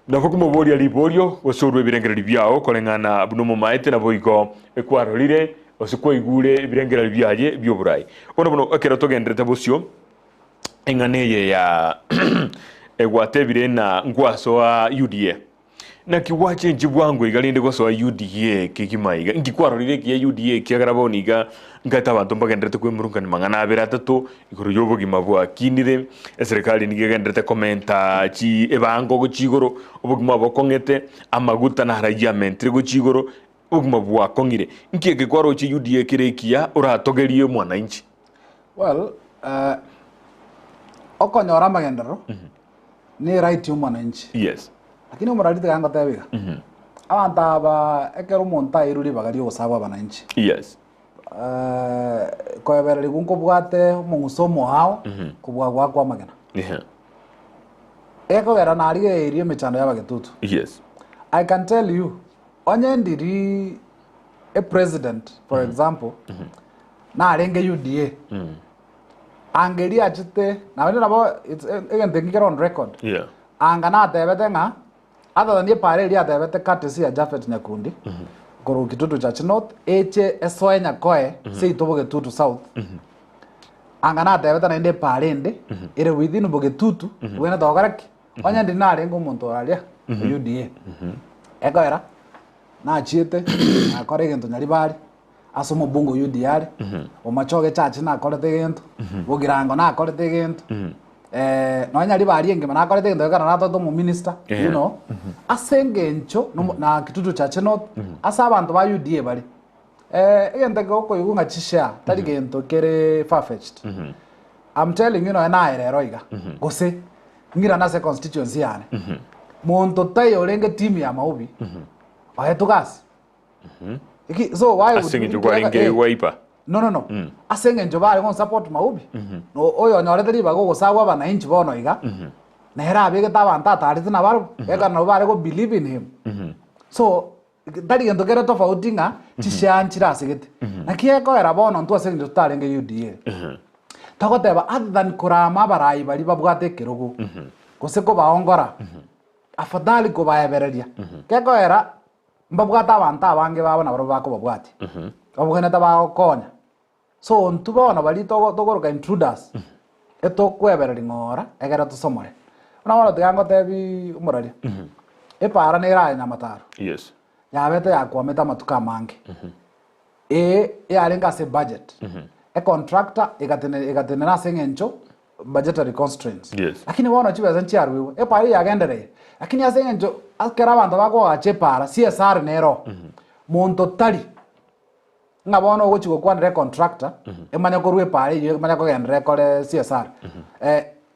nabo komoboria riborio gose orwe ebirengererio biao koreng'ana buna omomaete naboigo ekwarorire gose kwaigure ebirengererio biaye bioborai. Bono bono ekero togenderete bosio eng'ana eye ya egwatebire ng'a ngwasoa UDA. Naki gwachenchia bwango iga rende gosoa UDA kegima iga? Inki kwarorire ekiya UDA ekiagera bono iga nkaete abanto mbagendererete kwemurungania mang'ana abere atato igoro y'obogima bwakinire, eserekari nigo egendererete komenta chi ebango gochia igoro, obogima bokong'ete, amaguta narayio amentire gochia igoro, obogima bwakong'ire. Inki eke kwaroche UDA kere ekiya oratogerie mwananchi? Well, eh, okonyora amagenderero ne right ya omwananchi. Yes. Lakini omorari tiga ngotebe iga. Abanto aba ekero omonto airwe ribaga ri'ogosaba abananchi. Yes. Eh, koebererigwa nkobwate omong'uso omoao kobua goakwa amagena. Yeah. Ekogera narigereirie emechando y'abagetutu. Yes. I can tell you, onye ndiri a president for example, narenge UDA. Anga eria achete, naende nabo it's egento eke kere on record. Yeah. Anga natebete ng'a other than epara eria atebete courtesy ya Japhet Nyakundi korwa Kitutu Church North eche esoe Nyakoe seito Bogetutu South. Anga natebete naende epara ende ere within Bogetutu bwene togokora ki? Onye ndiri narenge omonto aria o UDA. Ekoera nachiete nakora egento Nyaribari. Ase omobunge o UDA are, Bomachoge Church nakorete egento, Bogirango nakorete egento, eh, nonya Nyaribari engima nakorete egento ekero natoete omominister, you Yeah. know, ase engencho nomo- na Kitutu Church North, ase abanto ba UDA bare, eh, egento eke okoigwa ng'a chishare tari gento kere far-fetched. I'm telling you nonya naye rero iga, gose ng'irane ase constituency yane, monto taiyo orenge team ya maobi, oetwe gasi. Eki- so why would Ase eng'encho you- kwarenge eh, Wiper. No, no, no. Ase eng'encho bare gonsupport Maubi. No oyo onyorete ribaga ogosabwa abananchi bono iga. Nere abegete abanto atarete nabarobwo. Ekero nabo bare go believe in him. So tari gento kere tofauti ng'a chishare nchire asegete. Naki ekoera bono intwe ase eng'encho totarenge UDA. Togoteba other than korama abarai baria babwate ekerogo, gose kobaongora, afadhali kobaebereria. Gekoera Mbabwate abanto abange babo nabarabwo bakobabwatia, babwenerete bagokonya. So intwe bono baria togo tokoroka intruders, etokwebereria ng'ora ekero tosomore. Buna bono tiga ngotebiiii omoraria, epaara nere aye Nyamataro, Yes. yabete yakwamete amatuko amange, ee yarenge ase ebudget, econtractor egatene egatenena ase eng'encho budgetary constraints. Yes. Lakini bono chibesa nchiaruigwe, epaara eyio yagendereire, lakini ase eng'encho ekero abanto bakoagacha epaara, CSR nere oo, monto tari ng'a bono ogochi gokwanera econtractor, emanye korwa epaara eyio emanye kogenderera ekore CSR.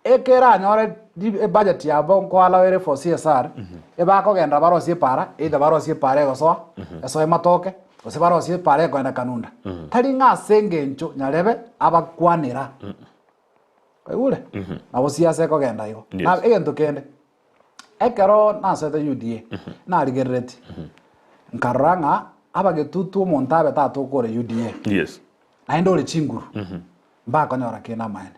Ekeranyore ri ebudget yabo nkoallow ere for CSR, ebakogenderera barosie epaara, either barosie epaara egosoa, esoe matoke, gose barosie epaara ekoenda kanunda. Tari ng'a ase eng'encho nyarebe abakwanera. Kwaigure? Nabo siasa ekogenda igo. Yes. Na egento kende, ekero nasoete UDA, narigereretie, nkarora ng'a abagetutu omonto abe tata okore UDA, Yes. naende ore chinguru, mbakonyora kende amaene.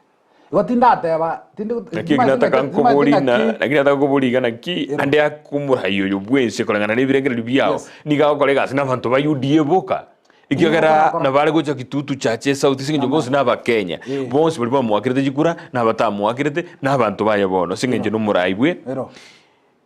Igo tindateba, tindi Naki eki nataka nkobori na naki nataka nkobori iga naki ande akomorai oyo bwense koreng'ana na ebirengererio biao Yes. nigo agokora egasi na abanto ba UDA boka ekiagera nabo are gocha Kitutu Church South ase eng'encho bonsi na abakenya Eh. bonsi baria bamoakerete chikura na abatamoakerete na abanto baye bono ase eng'encho na omorai bwe Ero.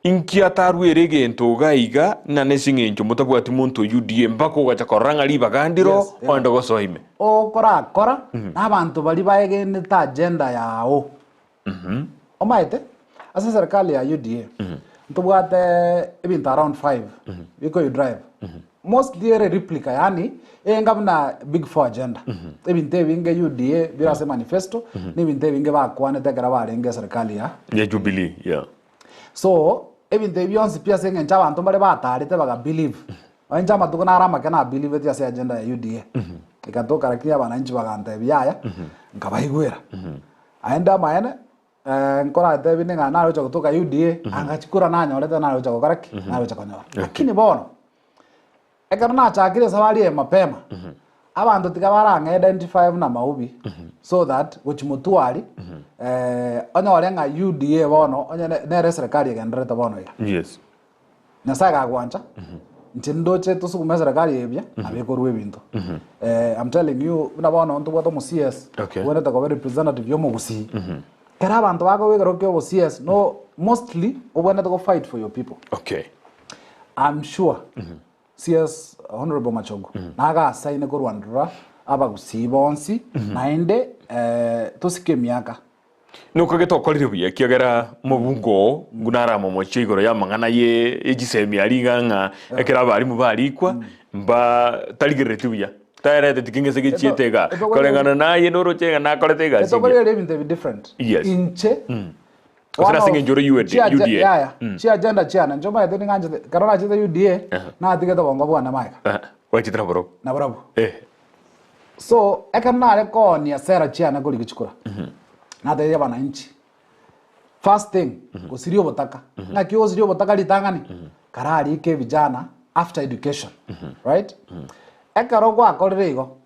Inki atarwere egento iga iga ng'a nase eng'encho motabwati monto o UDA mpaka ogacha korora ng'a ribaga ndiro Yes, yeah. oende gosoa ime? Okorakora nabanto baria baegenete agenda yao. Omaete, ase eserikali ya UDA, ntobwate ebinto around five bikoyou drive. Mostly ere replica yaani enga buna big four agenda. Ebinto ebinge UDA bire ase manifesto, na ebinto ebinge bakwanete ekero barenge eserikali ya Ya Jubilee, yeah. So, ebinto ebi bionsi pi ase eng'encho abanto mbare bataarete baga believe. Nonya inche amatuko naro amake na believeti ase agenda ya UDA. Egatoka lakini abananchi bagantebia yaya, nkabaigwera. Aende amaene, nkoratebie ng'a naroche gotoka UDA, anga chikura nanyorete naroche gokora ki? Naroche konyora. Lakini bono, Ekero nachakire esabari eye mapema, abanto tiga barang'e identify buna maubi so that gochia motwari onyore ng'a UDA bono onye nere eserekari egendererete bono iga. Yes. Nyasaye gagwancha, inche ndoche tosugume eserekari eye buya, nabo ekorwa ebinto. I'm telling you buna bono ntobwate omo CS, Okay. obwenerete koba representative ya omogusii. Ekero abanto bakoba ekero kia obo CS, no mostly obwenerete go fight for your people. Okay. I'm sure CS Honorable Machogu nagasaine korwanderera abagusii bonsi naende eh, tosike emiaka. Nokagete okorire buya ekiagera omobungo oo ng'u naramomochie igoro y'amang'ana ye ye chisemi aria iga ng'a ekero abarimu barikwa mba tarigerereti buya taereteti keng'ese gechiete igaa koreng'ana naye noroche iga nakorete egasi engiya. Etokoreria ebinto ebi different. Yes. Inche Gose One nase of eng'encho ore UD chia UDA. yaya chiagenda chiane inche omanyete ning'anchete ekero nachete UDA natigete obongo bwane magega Ah, gwachete naborobwo naborobwo. Eh. So ekero nare koonia sera chiane korigia chikura natebirie abananchi first thing gosiria obotaka ng'aki ogosiria obotaka ritang'ani kararike vijana after education right ekero gwakorire igo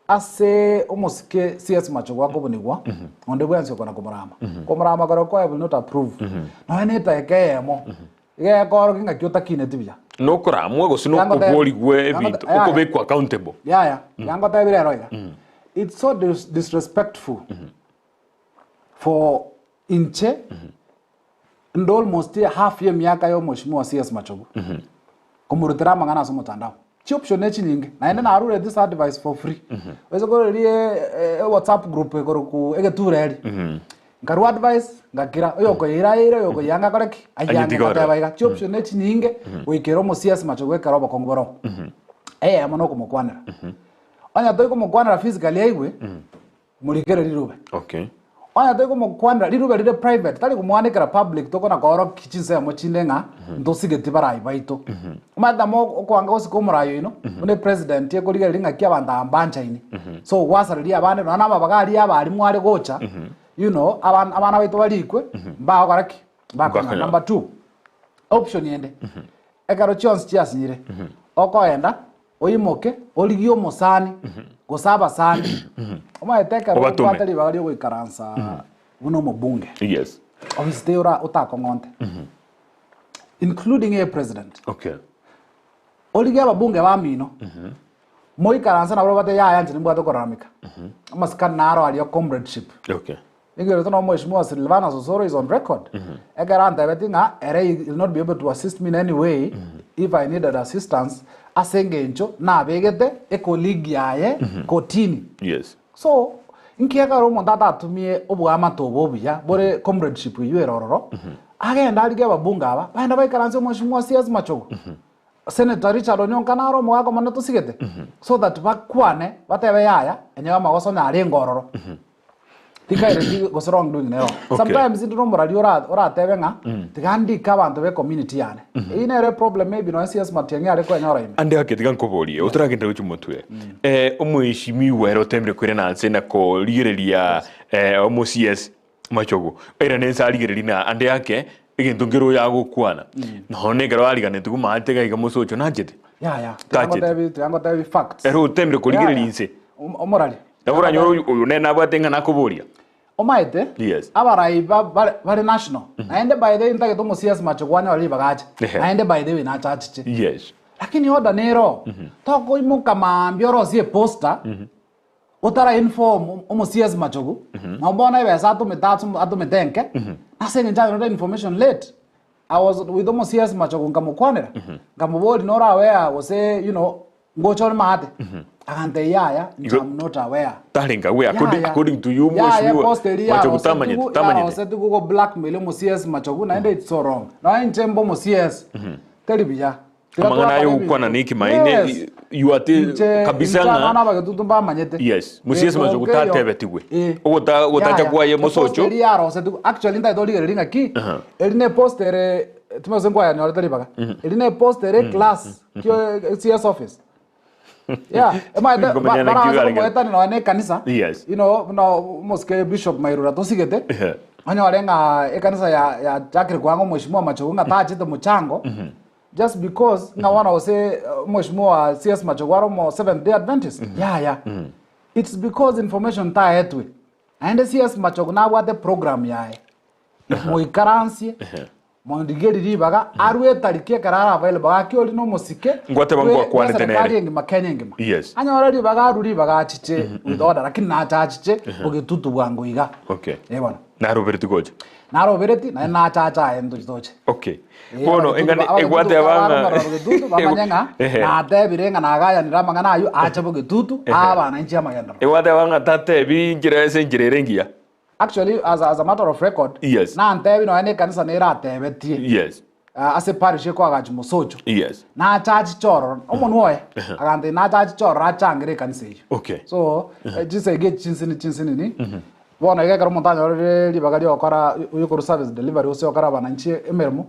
Ase omosike CS Machogu akobunigwa, onde bwensi okona komorama. Komorama korwa kwaye will not approve. Nonya ne edageka eyemo, iga ekoorokia ng'aki otakineti buya. Nokoramwa gose Yango te- nokoborigwa yango te- ebinto, yaya. okobekwa accountable. Yaya, yangotebire ero iga. It's so dis- disrespectful for inche inde almost half y'emiaka ya omweshimiwa CS Machogu komorutera amang'ana ase omotandao. Chioption ne chinyinge naende narure this advice for free. Oise korerie ewhatsapp group ekorokwa egetura eri. Nkarua advice ngakira oyokoyeira ayeire oyokoyanga akore ki? Ayange Ayetige ororo. ngateba iga chioption ne chinyinge goikera omo CS Machogu ekero obokong'u boroo. Eyemo nokomokwanera. Onye toikomokwanera physically aigwe, Morikere rirube. Okay. Onye toikomokwanera rirube rire private, tari komwandikera public tokona koorokia chinsemo chinde ng'a ntosigeti barai baito. Omanyete namo okoanga gosika omorai oino, buna epresident ekorigereria ng'aki abanto aba mbanchaini. So gwasareria abande nonya na amabaga aria abarimu are gocha, you know, abana abana baito barikwe, mbagokora ki? Mbakonyora. Mbakonyora. Number two, option ende, ekero chionsi chiasinyire, okoenda Oimoke, origie omosani, gose abasani. Omanyete ekero Obatome. obwate ribaga riogoikaransa buna omobunge, Yes. ofisi teiyo ora otakong'onte, including eye president. Okay. Origie ababunge bamino, moikaranse nabo batebe yaya inche nimbwate okorarameka. Amasikani naro aria comradeship. Okay. Nigo na omweshimiwa Silvanus Osoro is on record ekero antebetie ng'a ere he will not be able to assist me in any way if I needed assistance ase engencho nabegete ecolleague yaye kotini. Yes. So inki ekero omonto atatumie oboamate obo obuya bore comradeship eywo ere ororo agende arigie ababunge aba bagende baikaranse omweshimiwa CS Machogu Senator Richard Onyonka naro omogaka omonene tosigete so that bakwane batebe yaya enyewe amagoso onye arenge ororo. Tikaireti gose wrong doing nero. Okay. Sometimes inde nomorari ora oratebe ng'a tiga ndike abanto be community yane. Eyio nere problem maybe nonya CS Matiang'i are kwenyora ime. Ande gaki tiga nkoborie otaragenda gochia motwe eh, omweshimiwa ere otemire koirana nse na korigereria eh, omo CS Machogu oirane nse arigererie na ande ake egento nkere oyo agokwana nonya ekero ariganeti komaate iga iga mosocho nanchete Yaya, Tachete. tiga ngotebi tiga ngotebi facts. Ere otemire korigereria Yaya. inse. Om- Omorari. Nabo oranyore oyo oyo nere nabwate eng'ana akoboria. Omaete, Yes. abarai ba- bare, bare national, naende by the way ntagete omo-CS mache kwanyora ribaga ache, Ehe. naende by the way nache achiche. Yes. Lakini order nero, tokoimoka maambia orosie eposter, otara inform omo-CS Machogu, nabo bono ebesa atomete aso atomete enke, ase eng'encho anyorete information late. I was with omo-CS Machogu nkamokwanera, nkamoboria nore aware gose you know, Ngocha ore maate? Agantebia, Yaya, inche Igo- am not aware. Tarenge aware according, Yaya. according to you Yaya, mheshimiwa post eria Machogu yarosetigwe- tamanyete tamanyete yarosetigwe go blackmail omo CS Machogu naende it's so wrong. Nonya inche mbe omo CS teri buya. Tiga amang'ana twakora aye ebinto. ogokwana na ekimaene Yes. you are te- Inche- kabisa inche abana ng'a abagetutu mbamanyete. Yes, mo CS Gento Machogu nkeiyo. tatebetigwe. Eh. Ogota- ogotacha Yaya, kwaye epost mosocho. eria yarosetigwe actually ntagete origereria ng'aki eri ne post ere Timothy nkwayanyorete ribaga. Eri ne post ere class kio CS office. Yeah, emaete Nkomenya naki baraansa igarenge. komoetania nonya na ekanisa. Yes. You know, buna omosike Bishop Mairura tosigete. Ehe. Onyore ng'a ekanisa ya yachakire koanga omweshimiwa Machogu ng'a tachete mochango. Just because ng'a bono gose omweshimiwa CS Machogu are omo Seventh Day Adventist. Yaya. It's because information taetwe. Naende CS Machogu nabwate program yaye. Moikaransie, mondigerie ribaga, arue etariki ekero are available, gaki oria nomosike Ngwateba bwe- ngwakwanete bwe serikali nere. engima Kenya engima. Yes. Anyore ribaga arue ribaga achiche with order, lakini nache achiche bogetutu bwango iga. Okay. Eh bono. Narobereti gocha. Narobereti, naende nache ache aye ntochi toche. Okay. Eh, Bono abagetutu engane ba- abagetutu egwateba baromorora ng'a bogetutu, bamanye ng'a Ehe. natebire ng'a nagayanire amang'ana aywo ache bogetutu, abana inche amagenderero. Egwateba ng'a tatebi nchera ase enchera ere engiya. Actually, as a, as a matter of record, Yes. nantebi nonya na ekanisa neratebetie Yes. ah, ase parish ekoagachi mosocho Yes. nacha achiche ororo omonwa oye agantebia nacha achiche ororo achangere ekanisa eyio Okay. so eh, chisegi echi chinsini chinsinini bono iga ekero omonto anyorire ribaga riogokora oyokorwa service delivery gose ogokora abananchi emeremo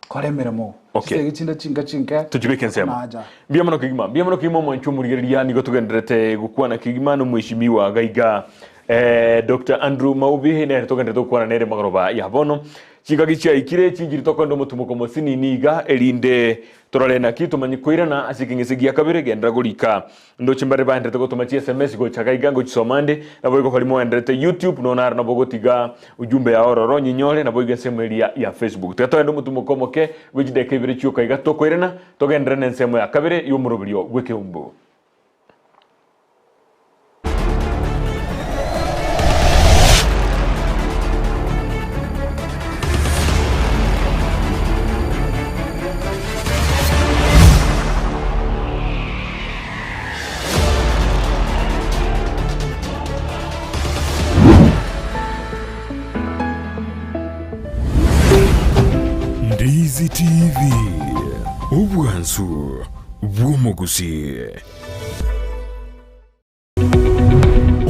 kora emeremo Okay. chisegi chinde chinke chinke Tochibeke ensemo. nacha Mbuya mono kegima, mbuya mono kegima omwancho omorigereria nigo togendererete gokwana kegima na omweshimiwa gaiga eh, Dr. Andrew Maubi nere togendererete gokwana nere magoroba ya bono. Chingaki chiaikire chinchiri tokoenda omotumoko mosinini iga erinde torore naki tomanye koirana ase ekeng'ese gia kabere genderera gorika Ndoche mbare baenderete gotoma chi sms gocha gaiga ngochisoma nde, naboigo baria moenderete YouTube nonya naro nabo ogotiga ujumbe yao ororo onyinyore, naboigo ensemo eria ya Facebook. Tiga toende omotumoko omoke bwe chidakika ibere chioka iga tokoirana, togenderere nensemo ya kabere y'omoroberio bw'ekeumbu. Ndizi TV, obwansu bw'omogusii.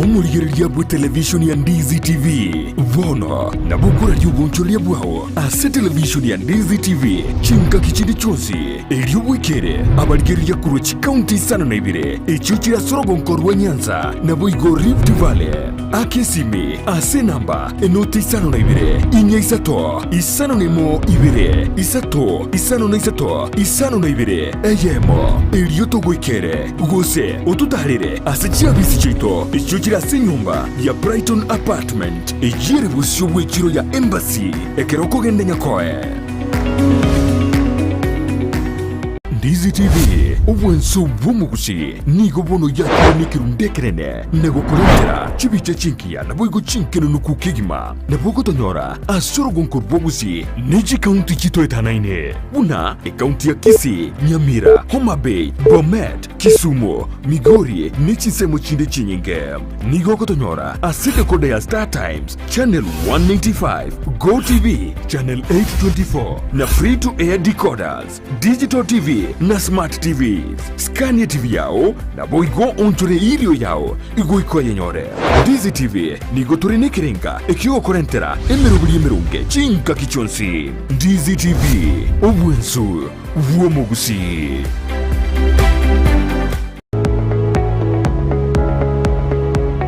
Omorigereria bw'etelevishoni ya Ndizi TV bono nabo okoraria obonchoreria bwao ase televishoni ya Ndizi TV chingaki chinde chionsi, erio bwekere abarigereria korwa chikaunti isano na ibere echio chire ase orogonko rwa Nyanza naboigo Rift Valley. Aka esimi ase enamba enoti isano na ibere, inya isato, isano na emo ibere, isato, isano na isato, isano na ibere, eyemo, erio togoikere, gose ototaarere ase chiabisi chiaito echio chire ase enyomba ya Brighton Apartment, eyio ere bosio bw'echiro ya Embassy, ekero okogenda Nyakoe. Ndizi TV, obwanso bw'omogusi, nigo bono yakire nekerundu ekenene na gokorentera chibicha chingiya naboigo chinkenunuku kegima. Nabo ogotonyora ase orogonko rw'obosie ne chikaunti chitoetanaine buna ekaunti ya Kisii, Nyamira, Homa Bay, Bomet, Kisumu, Migori ne chinsemo chinde chinyinge. Nigo ogotonyora ase decoder ya Star Times Channel 195, Go TV Channel 824 na Free to Air decoders, Digital TV na Smart TVs. Skania TV yao naboigo onchore irio yao igoika oyenyore. Ndizi TV nigo tore nekerenga ekiogokorentera emeroberi emeronge chingaki chionsi. Ndizi TV, obwensu bw'omogusii.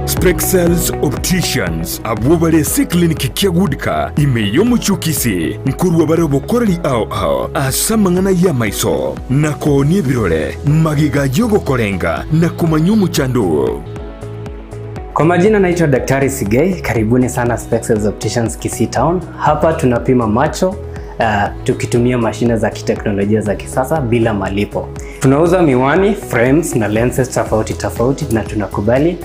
Spexels Opticians abwo bare ase eclinic kia Goodcar ime y'omochie o Kisii nkorua bare obokoreri ao ao ase amang'ana y'amaiso na koonia ebirore magega y'ogokorenga na komanya omochando oo. Kwa majina naitwa Daktari Sigei, karibuni sana Spexels Opticians Kisii Town. Hapa tunapima macho tukitumia mashine za kiteknolojia za kisasa bila malipo. Tunauza miwani, frames na lenses tofauti tofauti na tunakubali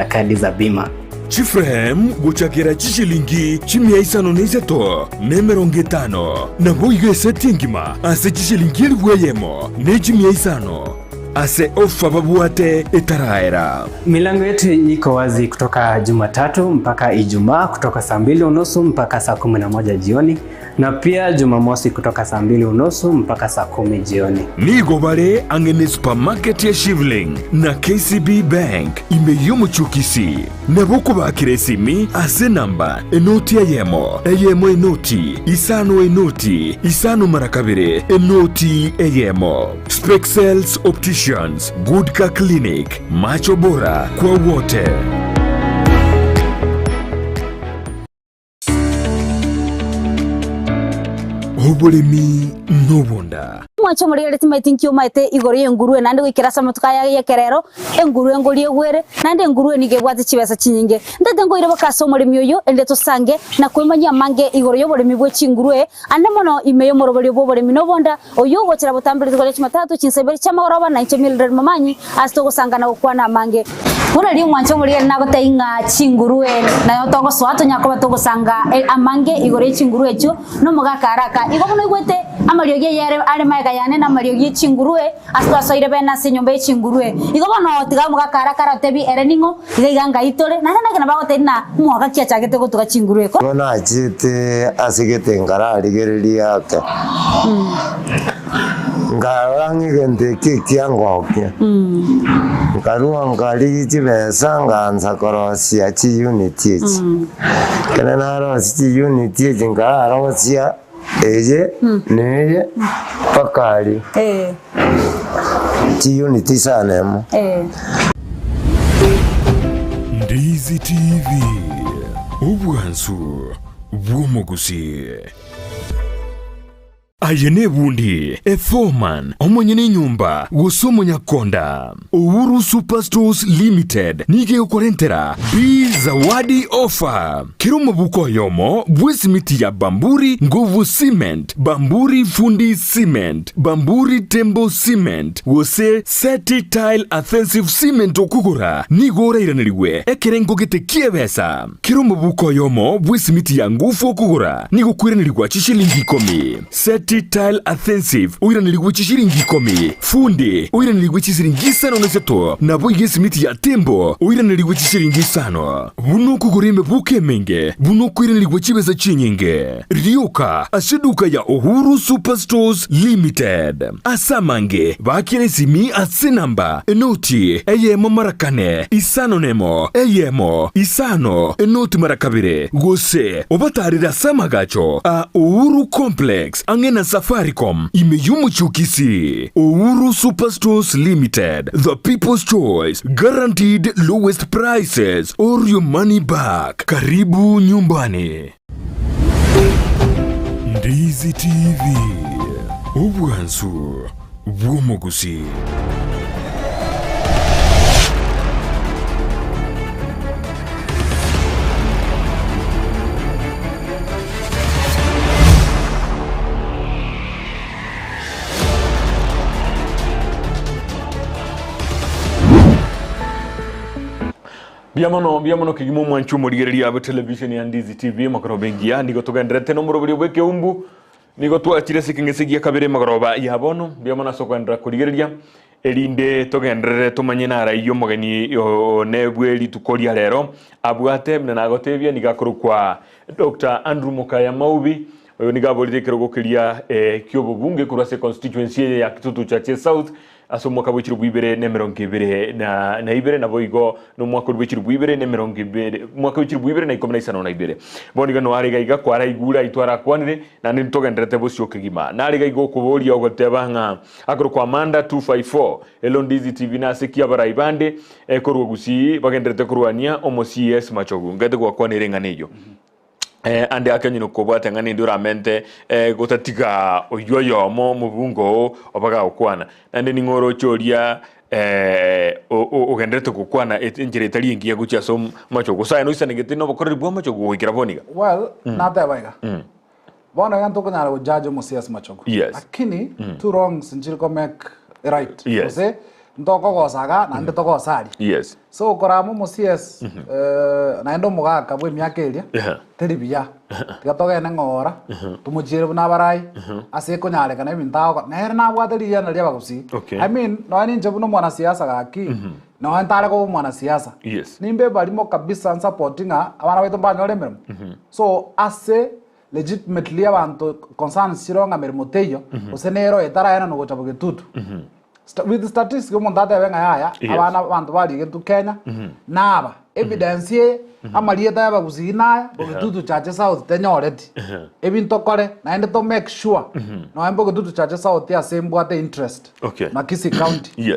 kadi za bima. Chiframe gochakera chishilingi chimia isano na isato na emerongo etano, naboigo eseti engima ase chishilingi elifu eyemo ne chimia isano ase ofa babwate etaraera. Milango yetu iko wazi kutoka Jumatatu mpaka Ijumaa kutoka saa 2:30 mpaka saa 11 jioni na pia Jumamosi kutoka saa 2:30 mpaka saa 10 jioni. Nigo bare ang'e ne supermarket ya Shivling na KCB Bank ime y'omochie o Kisii. Nabo okobakera esimi ase enamba enoti eyemo, eyemo enoti, isano enoti, isano mara kabere, enoti eyemo. Spexels Opticians, Good Car Clinic, macho bora kwa wote. Oboremi nobonda. Mwanche omorigereria timaeti nki omaete igoro y'engurue naende goikera ase amatuko aya y'ekerero, engurue ngoria egwere, naende engurue nigo ebwate chibesa chinyinge. Ntagete nkoire boka ase omoremi oyo, erinde tosange na kwemanyia amange igoro y'oboremi bwe chingurue, ande mono ime y'omoroberio bw'oboremi nobonda, oyio ogochera botambe rituko ria Jumatatu chinsa ibere chi'amagoroba, na inche Mildred Momanyi, ase togosanga na gokwana amange. Bono riria omwanche omorigereria nagotebia ng'a chingurue nayo togosoa tonyare koba togosanga amange igoro ye chingurue echio, na omogaka araka. Igo buna oigwete amariogi ayare are magega yane na amariogi ye chingurue, ase twasoire bene ase enyomba ye chingurue. Igo bono tiga omogaka araka arotebie ere ning'o, iga iga ngai tore, naende naki nabo agotebia ng'a omogaka ki achagete gotuga chingurue. Igo nachete ase gete nkararigereria ake, nkarora ng'a egento eke ekiangokia, nkarua nkarigia chibesa nkaansa korosia chiunit echi. Ekero narosia chiunit echi nkararosia eye na eye mpaka aria, chiunit isano emo. Ndizi TV, obwansu bw'omogusii. Aye nebundi, eforeman, omonyene enyomba, gose omonyakonda. Uhuru Super Stores Limited nigo egokorentera Bi Zawadi Offer. Kera omobuko oyomo bw'esimiti ya Bamburi Nguvu Cement, Bamburi Fundi Cement, Bamburi Tembo Cement, gose Seti Tile Adhesive Cement okogora nigo orairanerigwe ekerengo gete ki'ebesa. Kera omobuko oyomo bw'esimiti ya ngufu okogora nigo okoiranerigwa chishilingi ikomi. Seti Tile Adhesive oiranerigwe chishilingi ikomi. Fundi oiranerigwe chisiringi isano na isato, naboigo esimiti ya Tembo oiranerigwe chishilingi isano. Buna okogora emebuko emenge, buna okoiranerigwa chibesa chinyinge. Rioka ase eduka ya Uhuru Super Stores Limited. Ase amange, baakera esimi ase enamba enoti eyemo mara kane, isano nemo, eyemo, isano, enoti mara kabere, gose obatarere ase amagacho a Uhuru Complex ang'e na Safaricom ime y'omochie o Kisii. Uhuru Super Stores Limited, the people's choice, guaranteed lowest prices or your money back. Karibu nyumbani. Ndizi TV, obwansu bw'omogusii. Mbuya mono, mbuya mono kegima omwanchi omorigereria bwe television ya Ndizi TV magoroba engiya nigo togendererete nomoroberio bw'ekeumbu nigo twachire ase ekeng'ese gia kabere magoroba ya bono mbuya mono ase okoenderera korigereria erinde togenderere tomanye naraiyo omogeni one bwe rituko ria rero abwate buna nagotebia nigo akorokwa Dr. Andrew Mokaya Maubi oyo nigo aborire ekerogo keria eh, ki'obobunge korwa ase constituency eye ya Kitutu Chache South Ase omwaka bwe chilifu ibere na emerongo ebere na na ibere, naboigo nomwaka oria bwe chilifu ibere na emerongo ebere, omwaka bwe chilifu ibere na ikomi na isano na ibere. Bono iga noare iga iga kwaraigure aitwe arakwanire, naende ntogendererete bosio kegima. Nare iga iga okoboria ogoteba ng'a akorokwa Amanda 254, Elondizi TV nase ki abarai bande korwa Gusii bagendererete korwania omo CS Machogu. Ngaete gwakwanera eng'ana eyio. Ande ake onye nokobwate ng'a nindi oramente gotatiga oyio oyomo omobungo oo obe gagokwana. Naende ning'o oroche oria Ogendererete gokwana enchera etari engiya gochia ase amachogu, gose aye noisanegete nobokoreri bw'amachogu goikera bono iga? Well, nateba iga, bono iga ntokonyara go judge omosii ase machogu, lakini two wrongs nchiri ko make a right, gose ntokogosa iga naende togosa aria. So korama omosies naende omogaka bwa emiaka eria, teri buya, tiga togende ng'ora, tomochiere buna abarai, ase ekonyarekana ebinto agokora, nere nabwate rigiena ria abagusii. I mean, nonya ninche buna omwanasiasa gaki, nonya ntare koba omwanasiasa, nimbe ebarimo kabisa nsapoti ng'a abana baito mbanyore emeremo. So ase legitimately abanto concerns chiroo ng'a meremo teiyo, gose nero etaraenanwa gocha bogetutu. With statistics omonto atebe ng'a yaya, abana abanto barigetwe Kenya, naba, evidence eye, amarieta y'abagusii naya, Bogetutu Chache South tenyoreti. Ebi ntokore, naende to make sure, nonya Bogetutu Chache South ase mbwate interest, na Kisii County,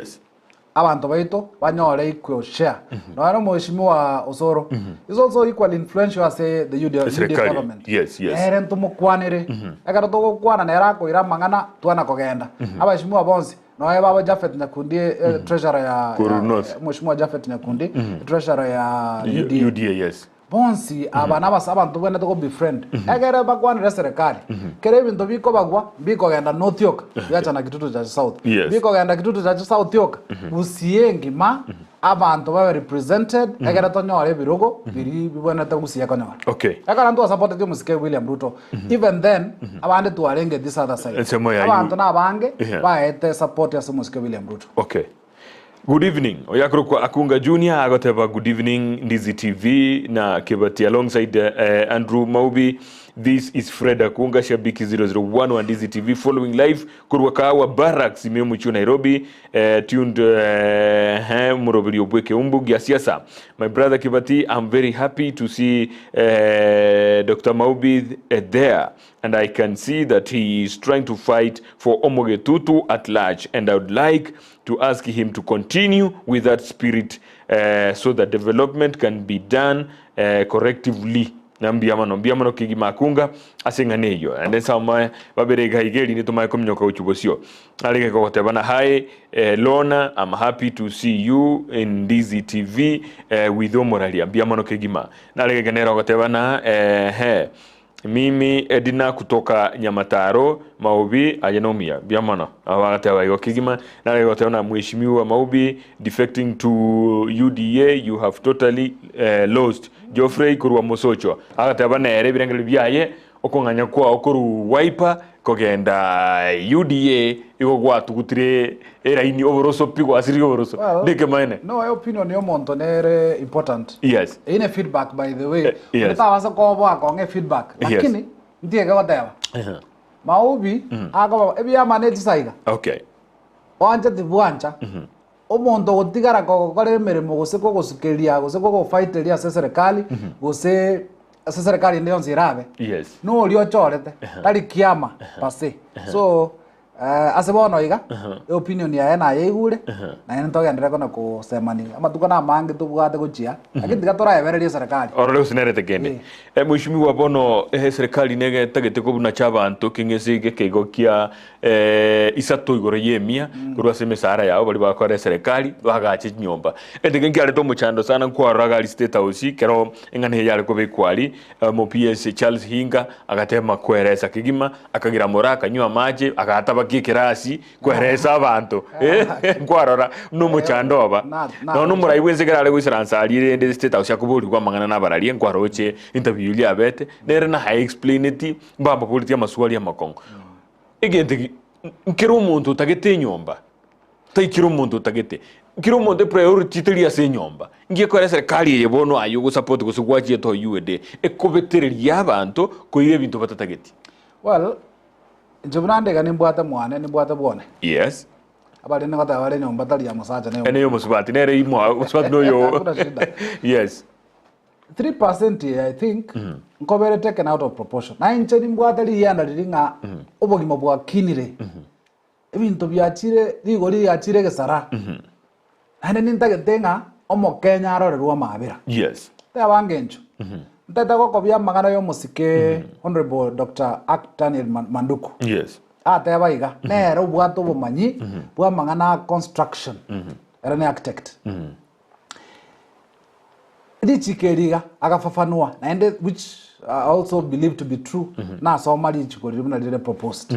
abanto baito banyore equal share. Nonya na omheshimiwa Osoro, is also equally influential ase the UDA, UDA Eserekari, government. yes. Nere ntomokwanere, ekero togokwana nere akoira amang'ana twana kogenda. Abaheshimiwa bonsi, nonya baba Japhet Nyakundi eh, treasurer ya, Koru ya North. Mheshimiwa Japhet Nyakundi, treasurer ya UDA. UDA, yes. Bonsi aba nabasa abanto tobwenerete go befriend ekere bakwanire eserekari kere ebinto bikobagwa mbikogenda north yoka biacha na Kitutu Chache South mbikogenda Kitutu Chache South yoka Gusii engima abanto babe represented ekere tonyore ebirogo biri bibwenerete Gusii ekonyora. Ekero ntwasapoteti omosike William Ruto even then abande twarenge this other side Ensemo ya abanto nabange baete support ase omosike William Ruto. Okay. Good evening. Oyo akorokwa Akunga Junior agoteba good evening Ndizi TV na Kibati alongside eh, Andrew Maubi. This is Fred Akunga Shabiki 001 wa Ndizi TV following live korwa Kahawa Barracks ime omochie o Nairobi eh, tuned eh, eh, moroberio bw'ekeumbu gia siasa. My brother Kibati, I'm very happy to see eh, Dr. Maubi eh, there and I can see that he is trying to fight for Omogetutu at large and I would like to ask him to continue with that spirit eh, so that development can be done eh, correctively na mbuya mono mbuya mono kegima akunga ase eng'ana eyio naende nsama babere iga iga erinde tomanye kominyoka gochia bosio arenge gogoteba na hi eh, Lorna I'm happy to see you in Ndizi TV eh, with omoraria mbuya mono kegima narenge nere ogoteba na eh, he Mimi Edina kutoka Nyamataro, Maubi aye nomuya. Mbuya mono. Nabo bagateba igo kegima. Nare goteba na Mheshimiwa Maubi defecting to UDA you have totally eh, lost. Geoffrey korwa Mosocho agateba nere ebirengererio biaye okong'anya kwao korwa Wiper kogenda UDA igo gwatugutire eraini oboroso pi gwasiririe oboroso. Well, Nekemaene. no opinion ya omonto nere important. Eyio ne feedback by the way. Onde tabasa koboa kong'a efeedback. Lakini ntieke goteba. Maobi akoba ebiama ne chisaiga. Oanche tibwancha. Omonto ogotigara kogokora emeremo gose kogosukeria gose kogofaiteria ase eserekari gose ase eserekari ende yonsi erabe. Noria ochorete tari kiama per se. So Ase bono iga, eopinion yaye nayeigure, naende ntogenderere kona kosemania. Amatuko namange tobwate gochia, lakini tiga toraebererie eserekari. Orore gose nerete kende. Eh, Mheshimiwa bono eh, eserekari negetagete kobunacha abanto keng'ese gekeigo kia eh, isato igoro y'emia korwa ase emesara yabo baria bagokora eserekari bagache chinyomba. Egento nkiarete omochando sana nkwarora iga aria State House ekero eng'ana eye yare kobekwa aria Omo PS Charles Hinga agatema kweresa kegima, akagira more akanywa amache, agataba ki ekerasi kweresa abanto. Nkwarora buna omochando oba. Nonya omorai bwense ekero are goisaransa aria rende State House akoborigwa amang'ana na abararia, nkwaroche interview eria abete, nere naye explaineti, mbamoboretie amaswali amakong'u. Egento eki, nkere omonto otagete enyomba, Tai kera omonto otagete. Kera omonto epriority teri ase enyomba. Nki ekora eserekari eye bono aye ogosupport gose gwachiete oyio ede ekobetereria abanto koira ebinto batatageti? Well, inche buna nde iga nimbwate mwane, nimbwate bwone. Abarende ngoteba bare enyomba tari ya mosacha na Ene yomosubati nere imwa omosubati noyo Hakuna shida. 3% eye I think nkobere taken out of proportion. Na inche nimbwate riyianda riria ng'a obogima bwakinire. Ebinto biachire rigori riachire egesara, naende nintagete ng'a Omokenya arorerwe amaabera. Teba ngencho, ntagete gokobia amang'ana y'omosike Honourable Doctor Ark Daniel Manduku. Ateba iga, nere obwate obomanyi bw'amang'ana a construction, ere ne architect. Richiko eri iga agafafanua naende which I also believe to be true, nasoma richiko riria buna rire proposed.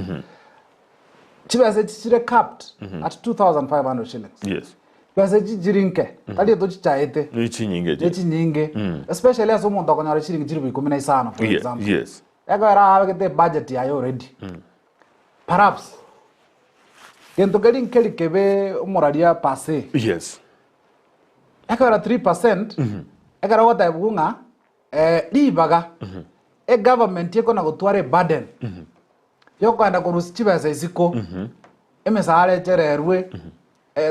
Chibesa echi chire capped at 2500 shillings. Yes. Chibesa echi chiri nke, tari etochichaete. Ne chinyinge echi. Ne chinyinge, especially ase omonto okonyora chiringi chilifu ikomi na isano for example. Yes. Ekero abegete ebudget yaye already, perhaps gento keria nkeri kebe omoraria per se. Yes. Ekero 3%, ekero ogotebiwa ng'a ribaga egovernment ekona gotwara eburden yokoenda korusia chibesa isiko, emesara echererwe,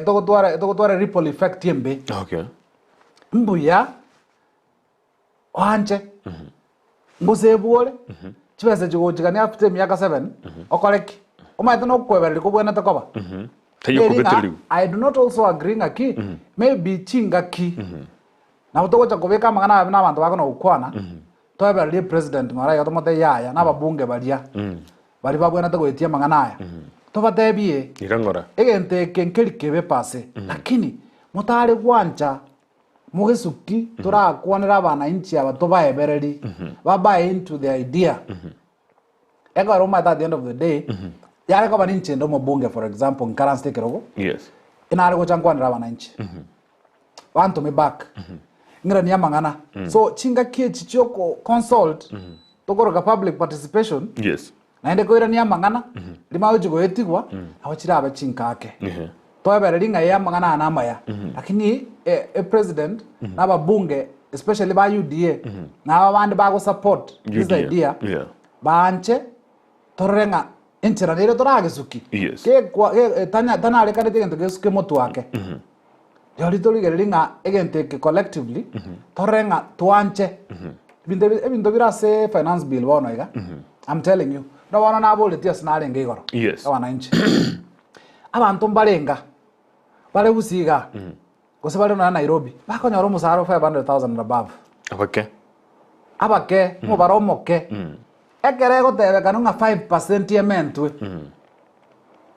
togotwara togotwara ripple effect embe. Okay. Mbuya Oanche, ngosebwa ore, chibesa echi gochigania after emiaka seven, okore ki? Omanyete nokwebereria kobwenerete koba? Taiyo Neri ng'a, kobetererigwa. I do not also agree ng'aki, maybe chingaki, nabo togocha kobeka amang'ana aya buna abanto bakona gokwana, toebererie president ng'ora iga tomotebie yaya, na ababunge baria, baria babwenerete goetia amang'ana aya, tobatebie, Ira ng'ora. egento eke nkeri kebe per se, lakini motare gwancha Mogesuki torakwanere abanainchi aba tobaebereri ba buy into the idea. Ekero omanyete at the end of the day yare koba ninche inde omobunge for example nkaransete ekerogo Yes. nare gocha nkwanere abanainchi bantome back ng'iranie amang'ana so chingaki echi chioko consult tokoroka public participation Yes. Naende koirania amang'ana, rimo agochia goetigwa, nabo chirabe chinkake. Ehe. Toebererie ng'a ee amang'ana aya namaya, lakini e, e president na ababunge especially ba UDA na aba bande bago support this UDA, idea yeah. baanche torore ng'a enchera nere toragesuki Yes. Gekwa- ge- eh, tanya- tanarekaneti egento gesuke motwe ake Rirorio torigererie ng'a egento eke collectively torore ng'a twanche ebinto ebi ebinto bire ase finance bill bono iga I'm telling you buna bono naboretie ase narenge igoro Yes. abananchi abanto mbarenga bare gusii igaa gose bare nonya Nairobi bakonyora omosara o 500,000 and above Abake. abake omobaro omoke ekero egotebekana ng'a 5% ementwe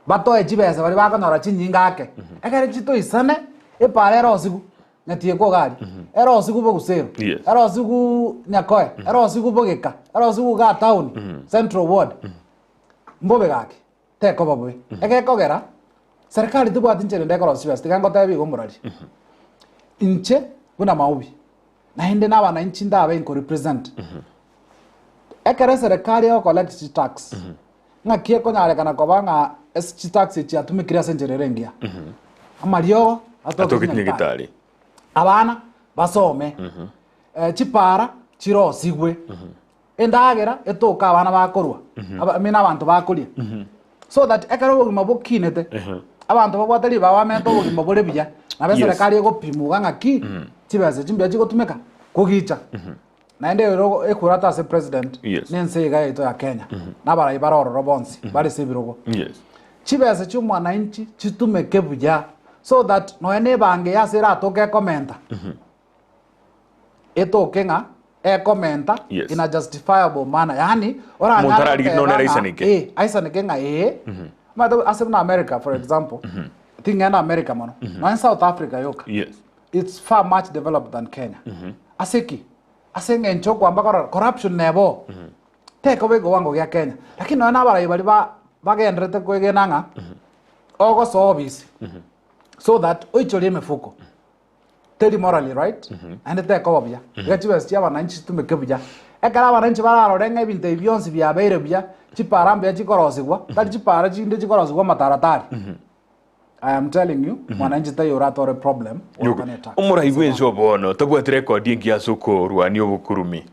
Batoe chibesa baria bakonyora chinyinga ake, ekere chitoisane, epaara erosigwe nyatiekwa iga aria, erosigwe bogusero, Yes. erosigwe nyakoe, erosigwe bogeka, erosigwe igaa town, central ward, mbobe gaki, tekoba bobe. Egekogera, serikali tebwati nchera ende ekorosia chibesa, tiga ngotebi igo omorari. Inche, buna maobi, naende na abananchi ndabe inko represent, ekero eserekari ego collect chitax, Ng'aki ekonyarekana koba ng'a ase chitax echi atumekire ase enchera ere engiya? Amariogo atoke Atoke chinyagitari. chinyagitari. Abana basome. Eh, chipara chirosigwe. Endagera etoke abana bakorwa. Aba- I mean abanto bakoria. So that ekero obogima bokinete, abanto babwate ribaga bamente obogima bore buya, nabo Yes. eserekari egopimwa iga ng'aki, chibesa echi mbuya chigotumeka, kogicha. Naende ero ekurata ase president Yes. na ense iga yaito ya Kenya na abarai bare ororo bonsi bare ase ebirogo. Yes. Chibesa chia omwananchi chitumeke buya so that nonya na ebango eye ase eratoke ekomenta etoke ng'a ekomenta Yes. in a justifiable manner yaani Omonto oranyare ararigie goteba nonye ng'a aisaneke. eh aisaneke ng'a ee omanyete ase buna America for example ting'enda America mono nonya South Africa yoka Yes. It's far much developed than Kenya. Ase ki? Ase eng'encho okwamba korora corruption nebo. Tekoba ekewango gia Kenya. Lakini nonya na abarai baria ba bagenderete kwegena ng'a ogosoa obisi so that oichorie emefuko teri morally right naende tekoba buya. Iga chibesa chia abananchi chitumeke buya. Ekero abananchi bararore ng'a ebinto ebi bionsi biabeire buya, chipara mbuya chikorosigwa, tari chipara chinde chikorosigwa amataratari. I am telling you, mwananchi taiyo oratore problem goakana etax. Omorai bwensi o bono tabwati rekodi engiya ase okorwania obokurumi.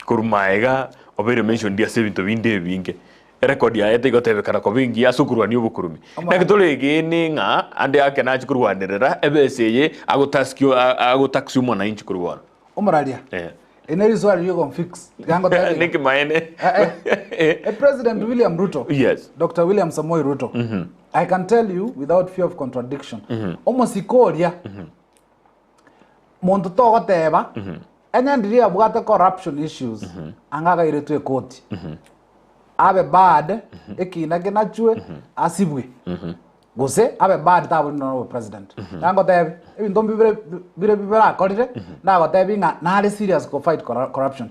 Korwa maega obeire mentioned ase ebinto binde ebinge. Erekodi yaye tegotebekana koba engiya ase okorwania obokurumi. Naki toregene ng'a ande ake nache korwanerera ebesa eye agotaskio agotaxia omwananchi korwa bono. Omoraria, Eh. eri ne riswali ria ogonfix. Tiga ngotebie iga. Nekemaene. Eh, eh. Eh, President William Ruto, Yes. Dr. William Samoei Ruto, I can tell you without fear of contradiction, omosike oria, monto togoteba, enye ndiria abwate corruption issues, anga agairetwe ekoti. Abe bad ekina kenachwe asibwe gose abe bad tabori nonya obo president. Nangotebi ebinto mbibire bire birakorire nagotebi ng'a nare serious ko fight corruption.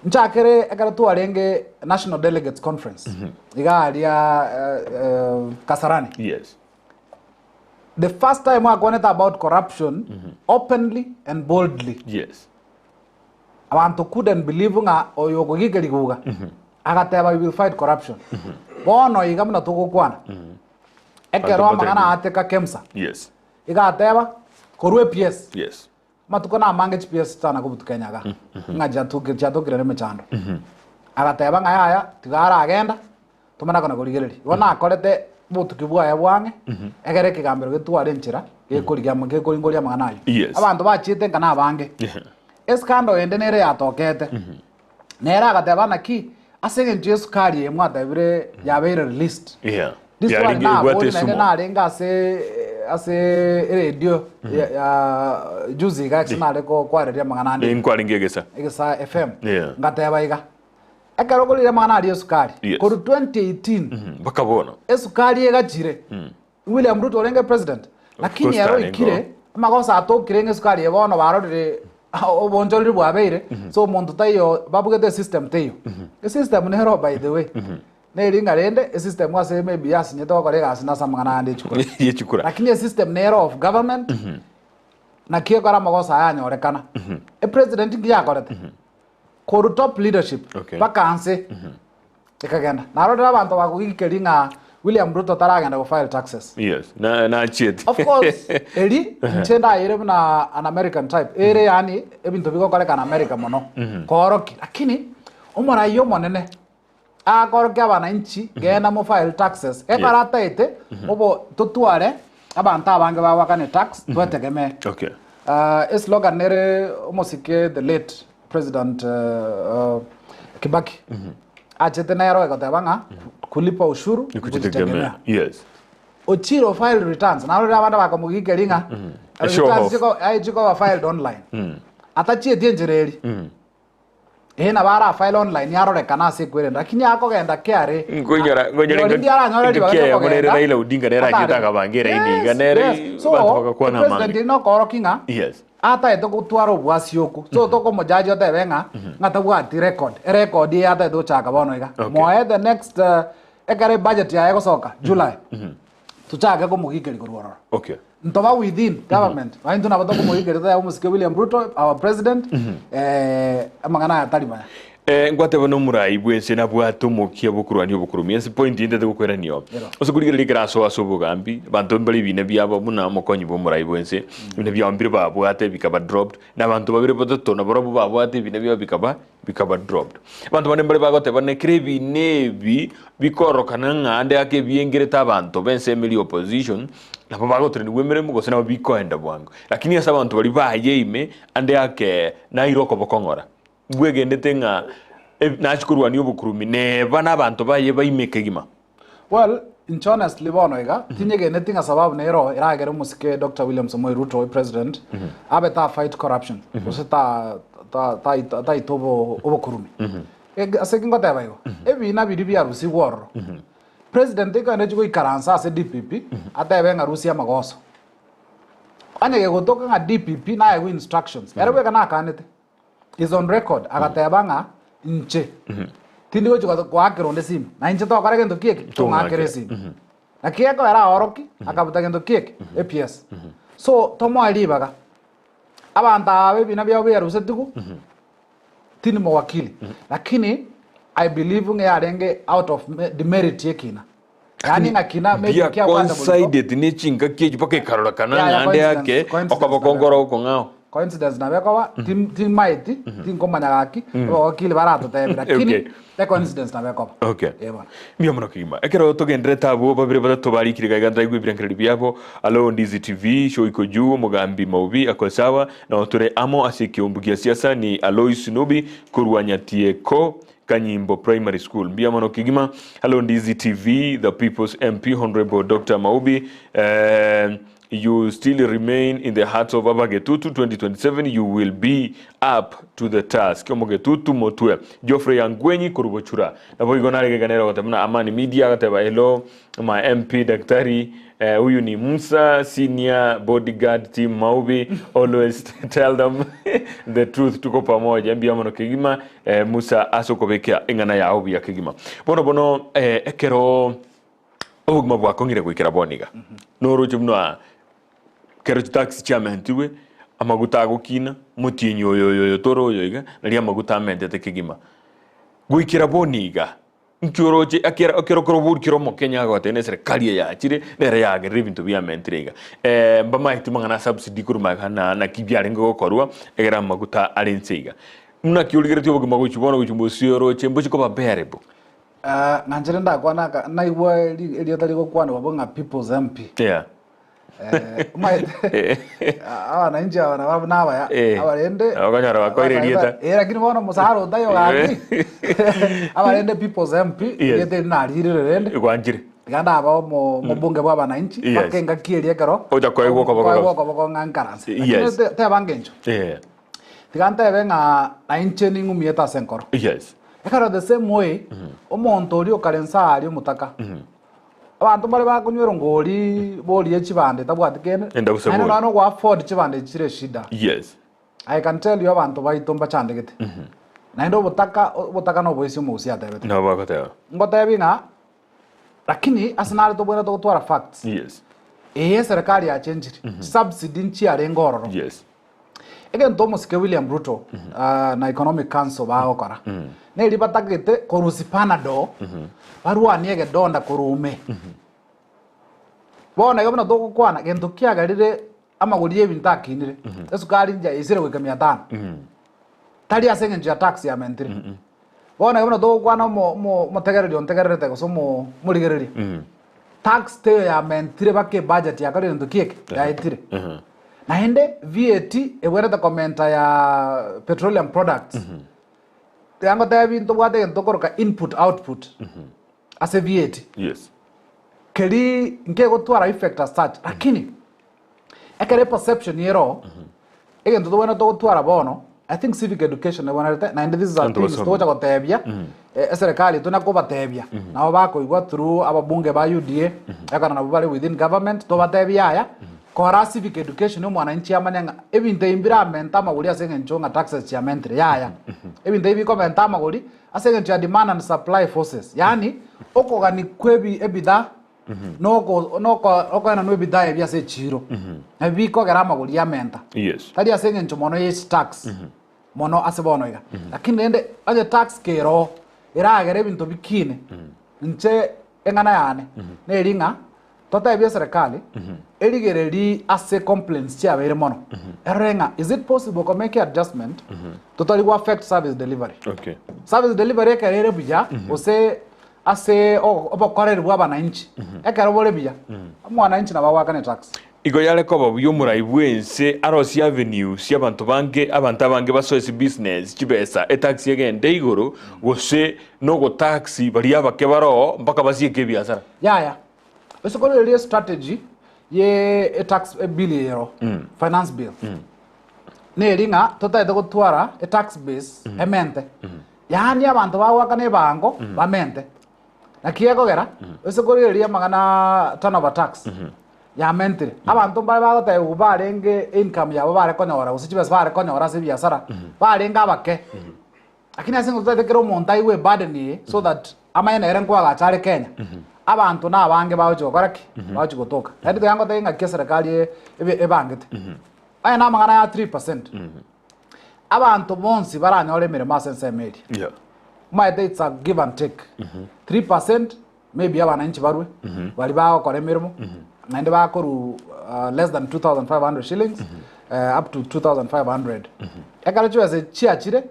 Nchakere ekero twarenge national delegates conference iga aria Kasarani. Yes. The first time akwanete about corruption openly and boldly. Yes. Abanto couldn't believe ng'a oyo okogika riguga agateba we will fight corruption. Bono iga buna togokwana ekero Abanto amang'ana mbatari- aateka KEMSA Yes. iga ateba korwa ePS Yes. amatuko namange chiPS chitana kobutuka enyaga ng'a chiatuki chiatokire nemechando. Agateba ng'a yaya tiga aragenda tomana kona korigereria. Igo nakorete obotuki bwaye bwang'e egere ekegambero getware enchera gekorigia ama gekoringoria amang'ana ayio. Yes. Abanto bachiete nka nabange. Escandal ende nere yatokete, nere agateba naki ase eng'encho y'esukari eye mwatebire yabeire released. Yeah. This one Yarenge ebwate nabori naende esumo. narenge ase ase eredio ya ya juzi iga ase nare kokwareria amang'ana ande. Nkwarenge egesa. Egesa FM. Yeah. Ngateba iga, Ekero okorire amang'ana aria esukari, Yes. korwa 2018 Mpaka bono. esukari egachire, William Ruto orenge president, lakini course ero tarenge oikire oo. amagoso atokire ng'a esukari eye bono barorire obonchoreri bwabeire, so omonto taiyo babugete esystem teiyo. Esystem nero by the way, neri ng'a rende esystem ase maybe yasinyete gokora egasi nase amang'ana ande echukura. Yechukura. Lakini esystem nero of government, naki ekero amagoso aya anyorekana, epresident nki yakorete? Korwa top leadership Okay. mpaka nse ekagenda. Narorire abanto bakogikeria ng'a William Ruto taragenda go file taxes. Yes. Na nachiete. Of course, eri inche ndayire buna an American type. Ere yaani ebinto bigokorekana America mono. Koorokia. Lakini omorai omonene akorokia abananchi genda mo file taxes. Ekero ataete obo totware abanto abange bagwakane tax twetegemee. Okay. Ah, eslogan nere omosike the late President Kibaki achete nero egoteba ng'a kulipa ushuru Ni kujitegemea. Yes. Ochire o file returns narorire abande bakamogikeria ng'a A show returns off. chiko aye chikoba filed online atachieti enchera eri Ee, nabo arafile online yarorekana ase ekwerende, lakini akogenda KRA. Nkoinyora nkoinyora Rirorio engaki ndiaranyore engaki ribaga eyemo nere riokogenda, Raila Odinga nere achete atare. akabanga eraini iga Yes, nere yes. So, abanto bagakwana president amange. eri nokorokia ng'a Yes. ataete gotwara oboasi oko. So tokomojaji otebe ng'a ng'a tabwati record. Erecord eye ataete gochaka bono iga. Okay. Moe the next ekero ebudget yaye egosoka July, tochake komogikeria korwa ororo. Okay. Ntoba within government mm -hmm. Intwe nabo tokomoikeria toyabe omosike William Ruto our president mm -hmm. eh, amang'ana aya tari maya. Eh, ngwateba nomorai bwense nabwate omokia bokorwania obokoromia ense point intete gokwerania oo ase korigereria ekero asoa ase obogambi abanto mbare ebina biabo buna omokonyi bwa omorai bwense ebina biabo mbire babwate bikaba dropped na abanto babere batato nabarobwo babwate ebina biabo bikaba bikaba dropped abanto bande mbare bagoteba na ekero ebina ebi bikorokana ng'a ande ake ebiengerete abanto b'ense emeri opposition Nabo bagotenenigwa emeremo gose nabo bikoenda bwango. Lakini ase abanto baria baye ime ande ake naire okobokong'ora, bwegenete ng'a nachie korwania obokurumi neba nabanto baye baime kegima. Well, inche honestly bono iga, tinyegeneti ng'a sababu nero eragere omosike Doctor William Samoei Ruto oye president abe ta fight corruption gose ta ta ta taita obo obokurumi. Ase ki ngoteba igo? Ebina biria biarusigwe ororo, President ekero achia goikaransa ase DPP atebe ng'a rusia amagoso. Onye gegotoka ng'a DPP naegwe instructions, ere bweka nakanete, is on record agateba ng'a inche tindi gochia goto goakera onde simu, na inche tokora gento ki eke? Tong'akere esimu. Naki gekoera aoroki, akabuta gento ki eke? APS. So tomoe ribaga, abanto aba ebina biabo biarusetigwe, Tindi mowakili lakini I believe ng'a yarenge out of demerit y'ekina yaani ng'a kina maybe Mbia kiabwate borito coincided ne chingaki echio mpaka ekarorekana Yeah, yeah, ng'a ande coincidence, ake coincidence okoboko nabo nkoro ekoba. okong'ao. Coincidence nabo ekoba tim- timaeti tinkomanya gaki abawakili baratotebia lakini Okay. ecoincidence nabo ekoba Okay. Eh bono. Mbuya mono kegima. Ekero togenderete abwo babere batato barikire iga iga ntaigwe ebirengererio biabo. Alo Ndizi TV, show iko juu, omogambi Maubi ako sawa, nao tore amo ase ekeombu gia siasa ni Alois Nubi korwa Nyatieko Kanyimbo Primary School. Mbuya mono kegima. Alo Ndizi TV, the People's MP Honorable Dr. Maubi eh, You still remain in the hearts of Abagetutu 2027 you will be up to the task. Omogetutu motwe Geoffrey Angwenyi korwa Bochura. Naboigo naregega nere ogoteba buna Amani Media agateba hello my MP Daktari eh, huyu ni Musa senior bodyguard team Maubi always tell them the truth tuko pamoja mbuya mono kegima eh, Musa ase okobekea eng'ana yao buya kegima bono bono eh, ekero Obogima bwakong'ire goikera bono iga. Noroche buna kero chitaxi chiamentirwe, amaguta agokina, omotienyi oyo oyo oyo tore oyo iga, nario amaguta amentete kegima. Goikera bono iga, nki oroche ekero ekero kero obori kera omokenya agoteba na eserekari eye yachire, nere yagerire ebinto biamentire iga. Mbamaeti mang'ana a subsidy korwa magega na naki biarenge gokorwa, egere amaguta are inse iga. Naki origeretie obogima gochia bono gochia mosio oroche mbochi koba bearable. Ng'anchire ndakwane aka, naigwa eri- erieta rigokwanigwa bo ng'a People's MP. Yeah. Omanyete, abananchi aba nabo nabaya, abarende Okonyora bakoire erieta. Lakini bono omosara otaiyo gaki, abarende People's MP, erieta eri naririre rende. Gwanchire. Iga ndaba omo- omobunge bwa abananchi, mpaka engaki eria ekero, Ocha koegwa okoboko koegwa kabisa. okoboko ng'a nkaranse. Lakini teba ngencho. Tiga ntebe ng'a nainche ning'umiete ase enkoro. Yes. Ekero the same way, omonto oria okare nse aria omotaka, abanto mbare bakonywa erongori borie chibande tabwati kende, Enda gose naende bori. nonya na ogo afford chibande echi chire eshida. Yes. I can tell you abanto baito mbachandegete. Naende obotaka, obotaka noboisia omogusii atebete. Nabo bagoteba. Ngotebi ng'a, lakini ase nare tobwenerete gotwara facts. Yes. Eye eserekari yachenchire, chisubsidy nchiarenge ororo. Yes. Egento omosike William Ruto na Economic Council bagokora neri batagete korusia Panadol barwanie egedonda korwa ime. Bono iga buna togokwana gento kiagerire amagori ya ebinto akinire, esukari inche yaisire goika mia tano, tari ase eng'encho ya tax yamentire. Bono iga buna togokwana omo omo omotegereri ontegererete gose omo omorigereria, tax teiyo yamentire mpaka ebudget yakorire gento ki eke? Yaetire. Naende VAT ebwenerete komenta ya petroleum products, tiga ngotebi ntobwate egento tokoroka input output ase VAT. Yes. Keri nkegotwara effect as such, lakini ekero eperception ere oo, egento tobwenerete gotwara bono, I think civic education ebwenerete, naende this is a Abanto things basome. togocha gotebia, eserekari tuna kobatebia, nabo bakoigwa through ababunge ba UDA, ekero nabwo bare within government, tobatebie yaya, kora civic education omwananchi amanye ng'a ebinto ebi mbiramente amagori ase eng'encho ng'a taxes chiamentire, yaya. Ebinto ebi bikomenta amagori, ase eng'encho ya demand and supply forces, yaani okogania kwa ebi ebidhaa noko noko okoenanwa ebidhaa ebi ase echiiro, nabio bikogera amagori amenta. Yes. Tari ase eng'encho mono ye chitax mono ase bono iga, lakini rende onye tax keroo eragere ebinto bikine, inche eng'ana yane neri ng'a totebie eserekari erigererie ase complaints chiabeire mono, erore ng'a is it possible ko make adjustment totari go affect service delivery. Okay. Service delivery ekero ere buya gose ase obokoreri bwa abananchi ekero bore buya, omwananchi nabo agoakana etax. Igo yare koba buya omorai bw'ense arosie avenue chi'abanto bange, abanto abange basoe ase business, chibesa, etaxi egende igoro, gose nogotaxi baria abake baroo mpaka basieke ebiasara. Yaya, ase korigereria estrategy ye etax ebill eye ero, finance bill, neri ng'a totagete gotwara etax base emente, yaani abanto bagoakana ebango bamente. Naki gekogera, ase korigereria amang'ana turnover tax, yamentire. Abanto mbare bagotebigwa barenge income yabo bare konyora gose chibesa bare konyora ase ebiasara, barenge abake. Lakini ase eng'encho totagete kera omonto aigwe eburden eye so that amanye nere nkoagacha are Kenya, abanto na abange bagochi gokora ki? Bagochi gotoka. Naende tiga ngotebie ng'aki eserekari e- ebe ebangete. Aya na amang'ana ya 3%. Abanto bonsi baranyore emeremo ase ensemo eria. Yeah. Omanyete it's a give and take. 3% maybe abananchi barwe, baria bagokora emeremo, naende bakorwa less than 2500 shillings, up to 2500. Ekero chibesa echi chiachire,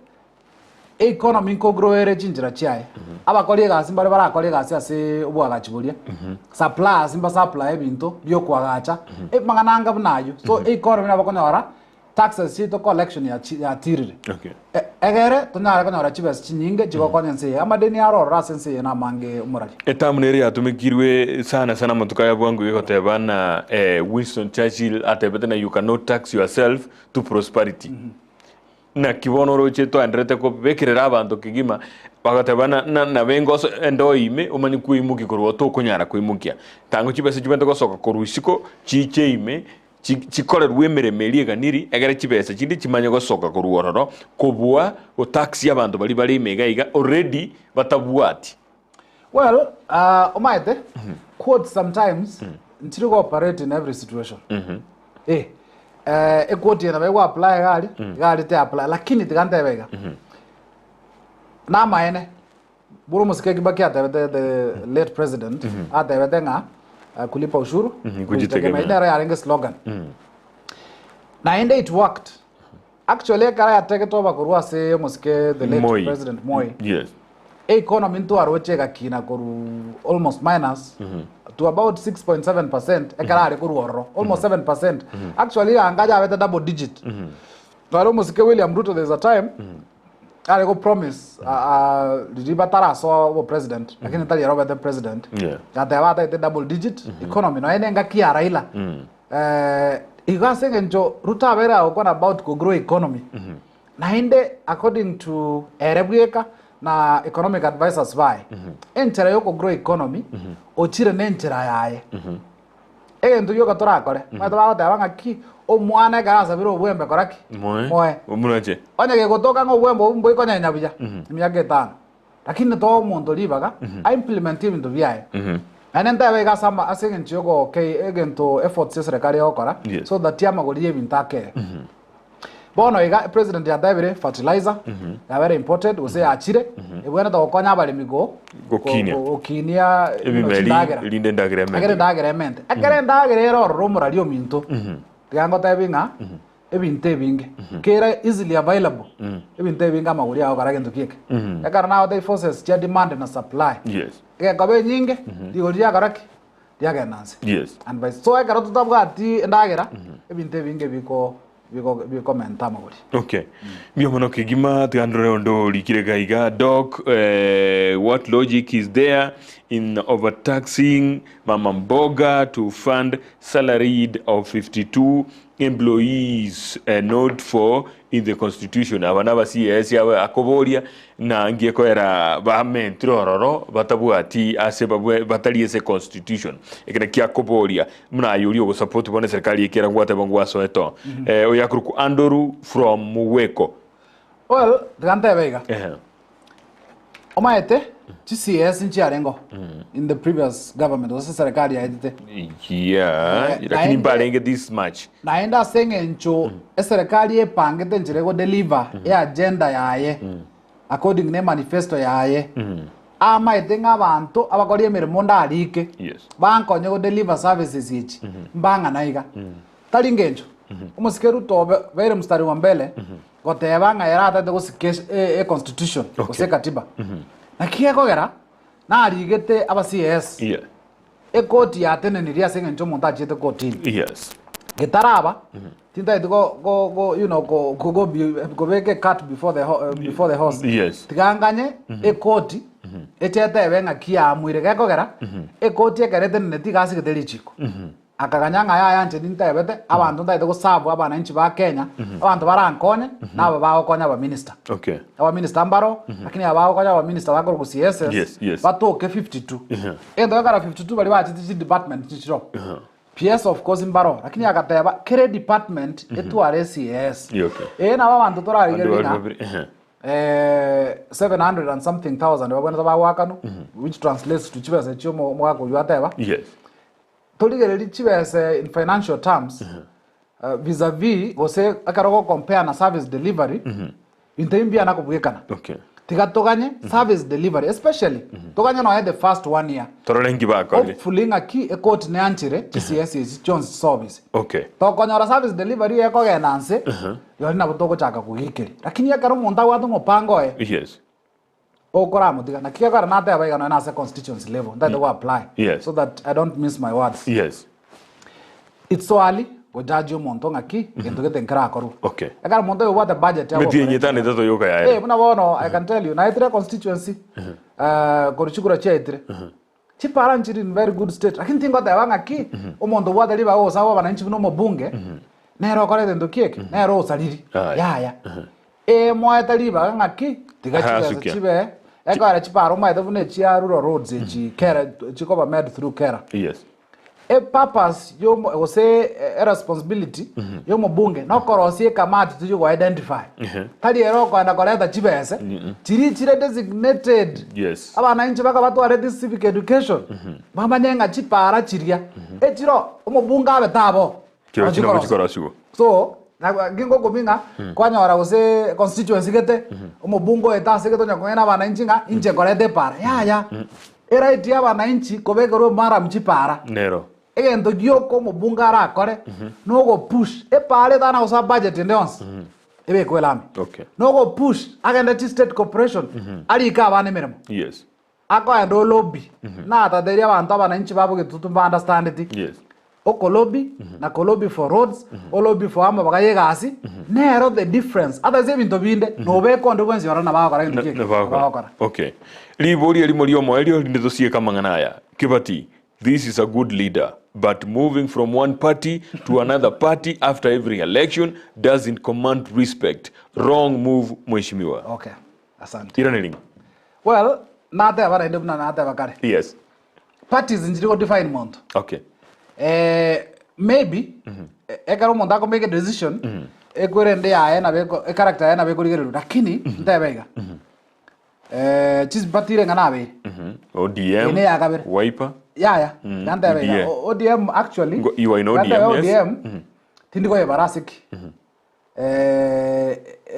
economy nkogrow ere chinchera chiaye. Abakori egasi mbare barakore egasi ase oboagachi boria, suppliers mbasupply ebinto biokoagacha, amang'ana anga buna aywo. So economy nabo okonyora. Taxes chiaito collection yachi yatirire. Okay. E- Egere tonyare konyora chibesa chinyinge chigokonya ense eye. Amadeni aro ororo ase ense eye namange omorari. Etamu nere yatumekirwe sana sana amatuko aya bwango egoteba na eh, Winston Churchill atebete na you cannot tax yourself to prosperity. Naki bono oroche twaenderete kobekerera abanto kegima bagateba na na nabe ngoso endoo ime omanye koimokia korwa tokonyara koimokia. Tango chibesa chibwenerete gosoka korwa isiko chiche ime chi chikorerwe emeremo eria eganiri egere chibesa chinde chimanye gosoka korwa ororo kobua gotaxi abanto baria bare ime iga iga already batabwati. Well, uh, omaete, quotes sometimes nchiri go operate in every situation. Eh, eh, equote eye nabo ego apply iga aria, iga aria te apply, lakini tiga ntebe iga. Namaene, buna omosike Kibaki atebete the late president, atebete ng'a uh, kulipa ushuru, kujitegemea. kujitegemea. Nero yarenge slogan. Naende it worked. Actually ekero yategete oba korwa ase omosike the late Moi. president Moi, Yes. economy ntwaroche egakina korwa almost minus to about 6.7 percent ekero are korwa ororo almost 7 percent actually anga yabete double digit nare omosike William Ruto there's a time are go promise uh, uh, riria batarasoa obo president lakini tari ere obete president Yeah. gateba ataete double digit economy nonya na engaki ya Raila Eh, igo ase eng'encho Ruto abeire agokwana about ko grow economy naende according to ere bweka na economic advisors baye enchera ya oko grow economy ochire na enchera yaye egento gioka torakore omanyete bagoteba ng'a ki omwana ekero asabire obwembe kora ki Moe. moe Omorache. onye gegotoka ng'a obwembe obwo mboikonyenya buya emiaka etano Lakini toa omonto ribaga aimplement ebinto biaye. Naende ntebe iga ase ama ase eng'encho yogokei egento efforts eserekari egokora Yes. so that amagori y'ebinto akee. Bono iga president yatebire fertilizer yabere imported gose yachire ebwenerete gokonya abaremi go Gokinia. go- gokinia you know, Ebimeri chindagera. rinde endagera emente. Ekero endagera emente. Ekero endagera ere ororo omorari ominto tiga ngotebi ng'a ebinto ebinge kera easily available ebinto ebinge amagori ago kara gento kieke ekero nagotebia forces chia demand na supply Yes. egekoba enyinge rigori riakora ki riagenda nse Yes. and by so ekero totabwati endagera ebinto ebinge biko biko bikomenta amagori Okay. Mbuya mono kegima tiga ndore onde orikire iga iga Doc eh, what logic is there in overtaxing mama mboga to fund salaried of 52 Employees not for in the constitution aba naba CS aba akoboria na ngiye koera bamentire ororo batabwati ase babwe batari ase constitution eke nakio akoboria buna aye oria ogosupport bono eserikari ekera ngwateba ngwasoete oo eh, oyo akorokwa Andrew from Muweko. Well, tiga ntebe iga. Ehe. Omaete chi CS nchiarengo in the previous government gose serikali yaetete. Yeah, Eh, lakini naende- mbarenge this much. Naende ase eng'encho eserekari epangete enchera egodeliver eagenda yaye according ne manifesto yaye amaete ng'a abanto abakori emeremo ndarike Yes. bankonye godeliver services echi mbang'ana iga Tari ngencho. Omosike Ruto obe- obeire mstari wa mbele goteba ng'a ere atagete gosika es- e- e constitution gose ekatiba. Naki gekogera narigete aba CS Yeah. ekoti yatenenirie ase eng'encho omonto achiete kotini. Yes. Getaraba tintageti go go go you know go go go be- kobeka ecart before the ho- eh, before the horse. Yes. Tiga nganye ekoti echetebe ng'aki yaamuire gekogera ekoti ekero eteneneti iga asigete richiko. Akaganya ng'a yaya inche nintebete, abanto ntagete goserve abananchi ba Kenya, abanto barankonye, na aba bagokonya abaminister. Okay. Abaminister mbaro, lakini aba bagokonya abaminister bakorokwa CSs, Yes, yes. batoke 52. Egento gekogera 52 baria bachete chidepartment chichiro. PS of course mbaro, lakini agateba kere department etware CS. Yeah, okay. Ee nabo abanto Abanto torarigereria bari ng'a babere, ehe. eh, 700 and something thousand babwenerete bagoakanwa, which translates to chibesa echio omo- omogaka oyio ateba. Yes. Torigererie chibesa in financial terms vis-a-vis gose ekero ogocompare na service delivery, binto ebi mbiana kobwekana. Okay. Tiga toganye service delivery especially toganye nonya the first one year. Torore nki bakorire. Hopefully ng'aki ekoti neanchere chi-CS echi chionsi chisobise. Okay. Tokonyora service delivery ekogenda nse, rirorio nabo togochaka kogekeria. Lakini ekero omonto abwate omopango oye, Yes. Okoramotiga naki gekogera nateba iga nonya nase constituency level ntagete go apply Yes. so that I don't miss my words. Yes. It's so early. Gojaji omonto ng'aki gento gete nkerakorwe. Okay. Ekero omonto oyo obwate budget Emetienyi etano etato yoka yaerire. Eh, buna bono I can tell you naetire constituency eh, korwa chikura chiaetire. Chipara nchiri in very good state lakini tingoteba ng'aki omonto obwate ribaga gosaba abananchi buna omobunge nere okore egento ki eke nere osariri. Aye. Yaya. Emoete ribaga ng'aki tiga Aha, chibesa asukia. chibe ekogera chipara omaete buna echia rural roads echi kera chikoba made through kera. Yes. Epurpose yomo gose eresponsibility yomobunge nokorosia ekamati tochie go identify. Tari ere okoenda koreta chibese chiria chire designated. Yes. Abananchi baka batware this civic education bamanye ng'a chipara chiria echiro omobunge abe tabo Chiro chino Ochikorosiwa. chikorosiwa. So naki ngokumia ng'a kwanyora gose constituency gete omobunge oete ase gete onya kong'aina abananchi ng'a inche nkorete epara yaya. Eright ya abananchi kobekerwa omaramu chipara. Nero. Egento gioka omobunge arakore nogopush epara etana gosoa budget ende yonsi ebekwe elami. Okay. Nogopush agende chi state corporation arike abana emeremo. Yes. Akoenda olobby natateria abanto abananchi babo getutu mba understandeti. Yes. Okolobby na kolobby for roads, olobby for amabaga ya egasi, nero the difference. Otherwise ebinto binde nobeka onde bwensi oro nabo agokora gento ki eke? Nabo agokora. Okay. Riborio erimo ri'omoerio rinde tosieke amang'ana aya. Kibati, this is a good leader, but moving from one party to another party after every election doesn't command respect. Wrong move mheshimiwa. Okay. Asante. Iraneri. Well, nateba naende buna nateba kare. Yes. Parties nchiri go define monto. Okay. Eh, maybe ekero omonto ako make a decision ekwerende yaye nabo eko- echaracter yaye nabo ekorigererwa lakini ntebe iga eh, chiparty ng'a nabeire ODM. Ene ya kabere. Wiper. yaya gantebe iga UDA. ODM actually Ngo- you are in ODM, gantebe yes. ODM tindi koyebara ase ki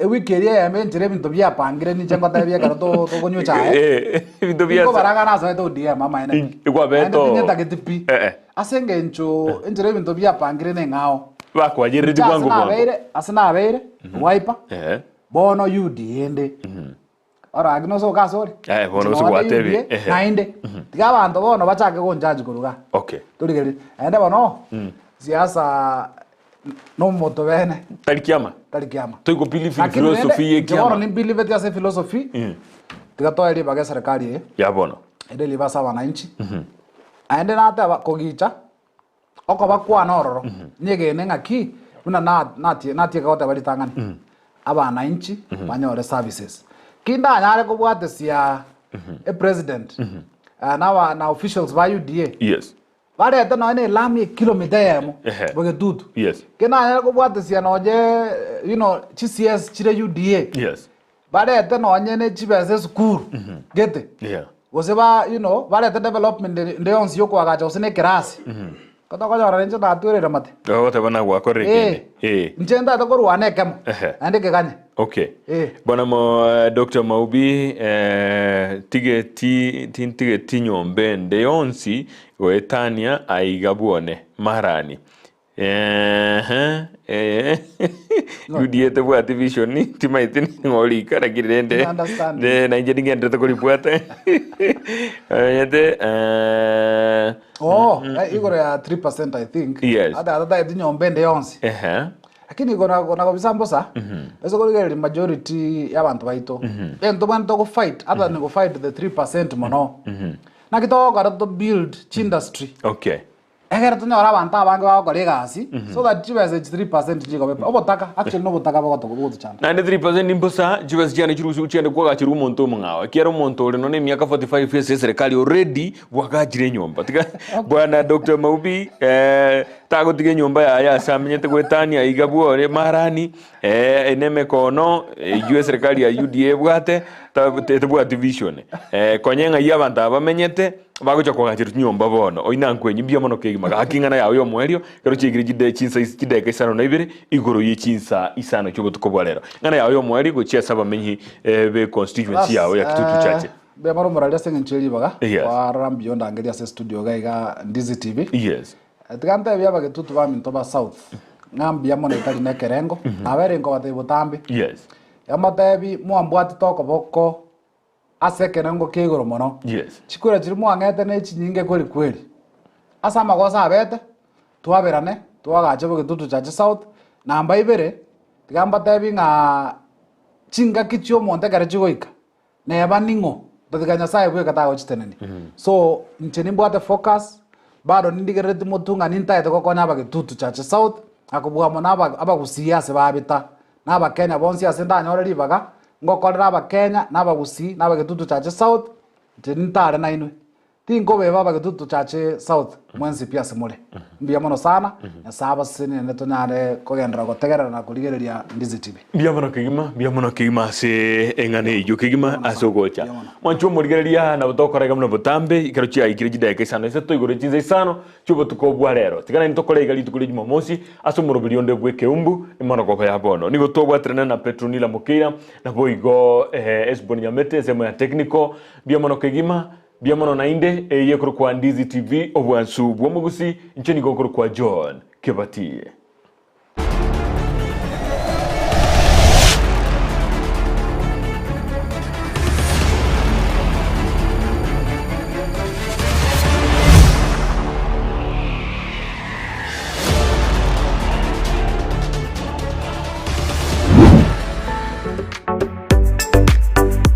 Ewiki eria eyemo enchera ebinto biapangire ninche ngotebia ekero to- tokonywa echae. Eh, ebinto biasa. Nigo nasoete ODM amaene. In- ikwabete Naende oo. tinyetageti pi. Eh, eh. Ase engencho enchera ebinto biapangire neng'ao. Bakwayerereti Inche ase bwango bwango. nabeire, ase nabeire, Wiper, Eh. bono UDA ende. Oraki nosoke ase ore. Eh, bono Inche gose nonye gwatebire. UDA, Ehe. Naende, tiga abanto bono bachake gonjudge korwa igaa. Okay. Torigereria. Naende bono, siasa nomonto bene, Tari kiama. tari kiama. Toiko believe in Lakini rende, philosophy ye inche bono kiama. nimbiliveti ase philosophy, tiga toe ribaga eserekari eye, Ya bono. ere ribe ase abananchi. Naende nateba kogicha, Okoba kwane ororo, nyegene ng'aki buna natieka goteba ritang'ani, abanainchi banyore services. Ki ndanyare kobwatesia epresident na officials ba UDA, Yes. barete nonye na elami ekilomita eyemo Ehe. Bogetutu. Yes. Ki nanyare kobwatesia nonye you know, chi CS chire UDA, Yes. Barete nonye ne chibesa esukuru gete Yeah. gose ba you know barete development ende yonsi yokoagacha gose na ekerasi ko tokonyora inche natwerire mate Ogoteba nagwakorire Eh, kende. Eh. inche ntagete korwana ekemo Ehe. naende ekeganye Okay. Eh. Bwana mo eh, Dr. Maubi eh, tige ti tintige tinyomba ende yonsi goetania aiga bwone marani Eeh, eh, UDA tebwati vision timaeti ning'o orika lakini rende No understanding. ne- nainche ningenderete koribwata omanyete eh, Oh, eh, igoro ya 3% I think. Yes. Ata atataeti nyomba ende yonsi. ehe Lakini igoro na kobisa mbosa, ase korigereria majority ya abanto baito. Egento bande togo fight, other than go fight the 3% mono. Naki togokora to build chindustry. okay Ekero tonyore abanto abange bagokora egasi, so that chibesa echi 3% chigobe obotaka, actually nobotaka bogoto bogotochanda. Naende 3% mbosa, chibesa chiane chirusiwe chiende kwagachera omonto omong'ao. Ekiagera omonto ore nonya emiaka 45 ase eserekari already bwagachire enyomba. Tiga bwana Doctor Maubi eh, tagotiga enyomba yaye ase amenyete goetania iga bwore marani eh, na emekono eywo eserekari ya UDA ebwate ta- tebwati vision. Eh, konya ng'ai abanto aba bamenyete Bagocha koagachera chinyomba bono, oyio nankwenye mbuya mono kegima. Gaki ing'ana yao y'omoerio, ekero chiaikire chide chinsa is chidakika isano na ibere, igoro ye chinsa isano chi'obotuko bwa rero. Ing'ana yao y'omoerio gochia ase abamenyi eh, be constituency yao ya Kitutu Chache. Mbuya mono omorari ase eng'encho ye ribaga, Yes. kwarora mbuya ondangerie ase estudio iga iga Ndizi TV. Yes. Tiga ntebie abagetutu baminto ba South, ng'a mbuya mono etari na ekerengo, nabeire nkobatebia botambe. Yes. Yamotebi, mwambwatete okoboko Ase ekerengo kia igoro mono. Yes. Chikwera chiria mwang'ete ne chinyinge kweri kweri. Ase amagoso abete, twaberane, Twagache Bogetutu Church South. Namba ibere, tiga mbatebi ng'a chingaki chi'omonto ekero chigoika, neba ning'o, otatiga Nyasaye bweka tagochitenenia. So, inche nimbwate focus, bado nindigerereti motwe ng'a nintaete gokonya Abagetutu Church South, na kobua mono aba abagusii ase babeta, na abakenya bonsi ase ndanyore ribaga, ngokorera abakenya, na abagusii, na Abagetutu Church South, inche nintare nainwe. Tinkobeba abagetutu chache south mwensi pi ase more. Mbuya mono sana, Nyasae abasesenie naende tonyare kogenderera gotegerera na korigereria Ndizi TV. Mbuya mono kegima, mbuya mono kegima ase eng'ana eyio kegima Mbuya mono ase sana, ogocha. mbuya mono. Mwanche omorigereria nabo tokora iga buna botambe, ekero chiaikire chidakika isano isato igoro chinsa isano chi'obotuko bwa rero. Tiga naende tokore iga rituko ria Jumamosi ase omoroberi onde bw'ekeumbu emorogoba ya bono. Nigo twabwaterana na Petronila Mokeira naboigo eh, Esbon Nyamete ensemo ya technical. Mbuya mono kegima. Mbuya mono naende, eye ekorokwa Ndizi TV, obwansu bw'omogusi, inche nigo nkorokwa John Kebati.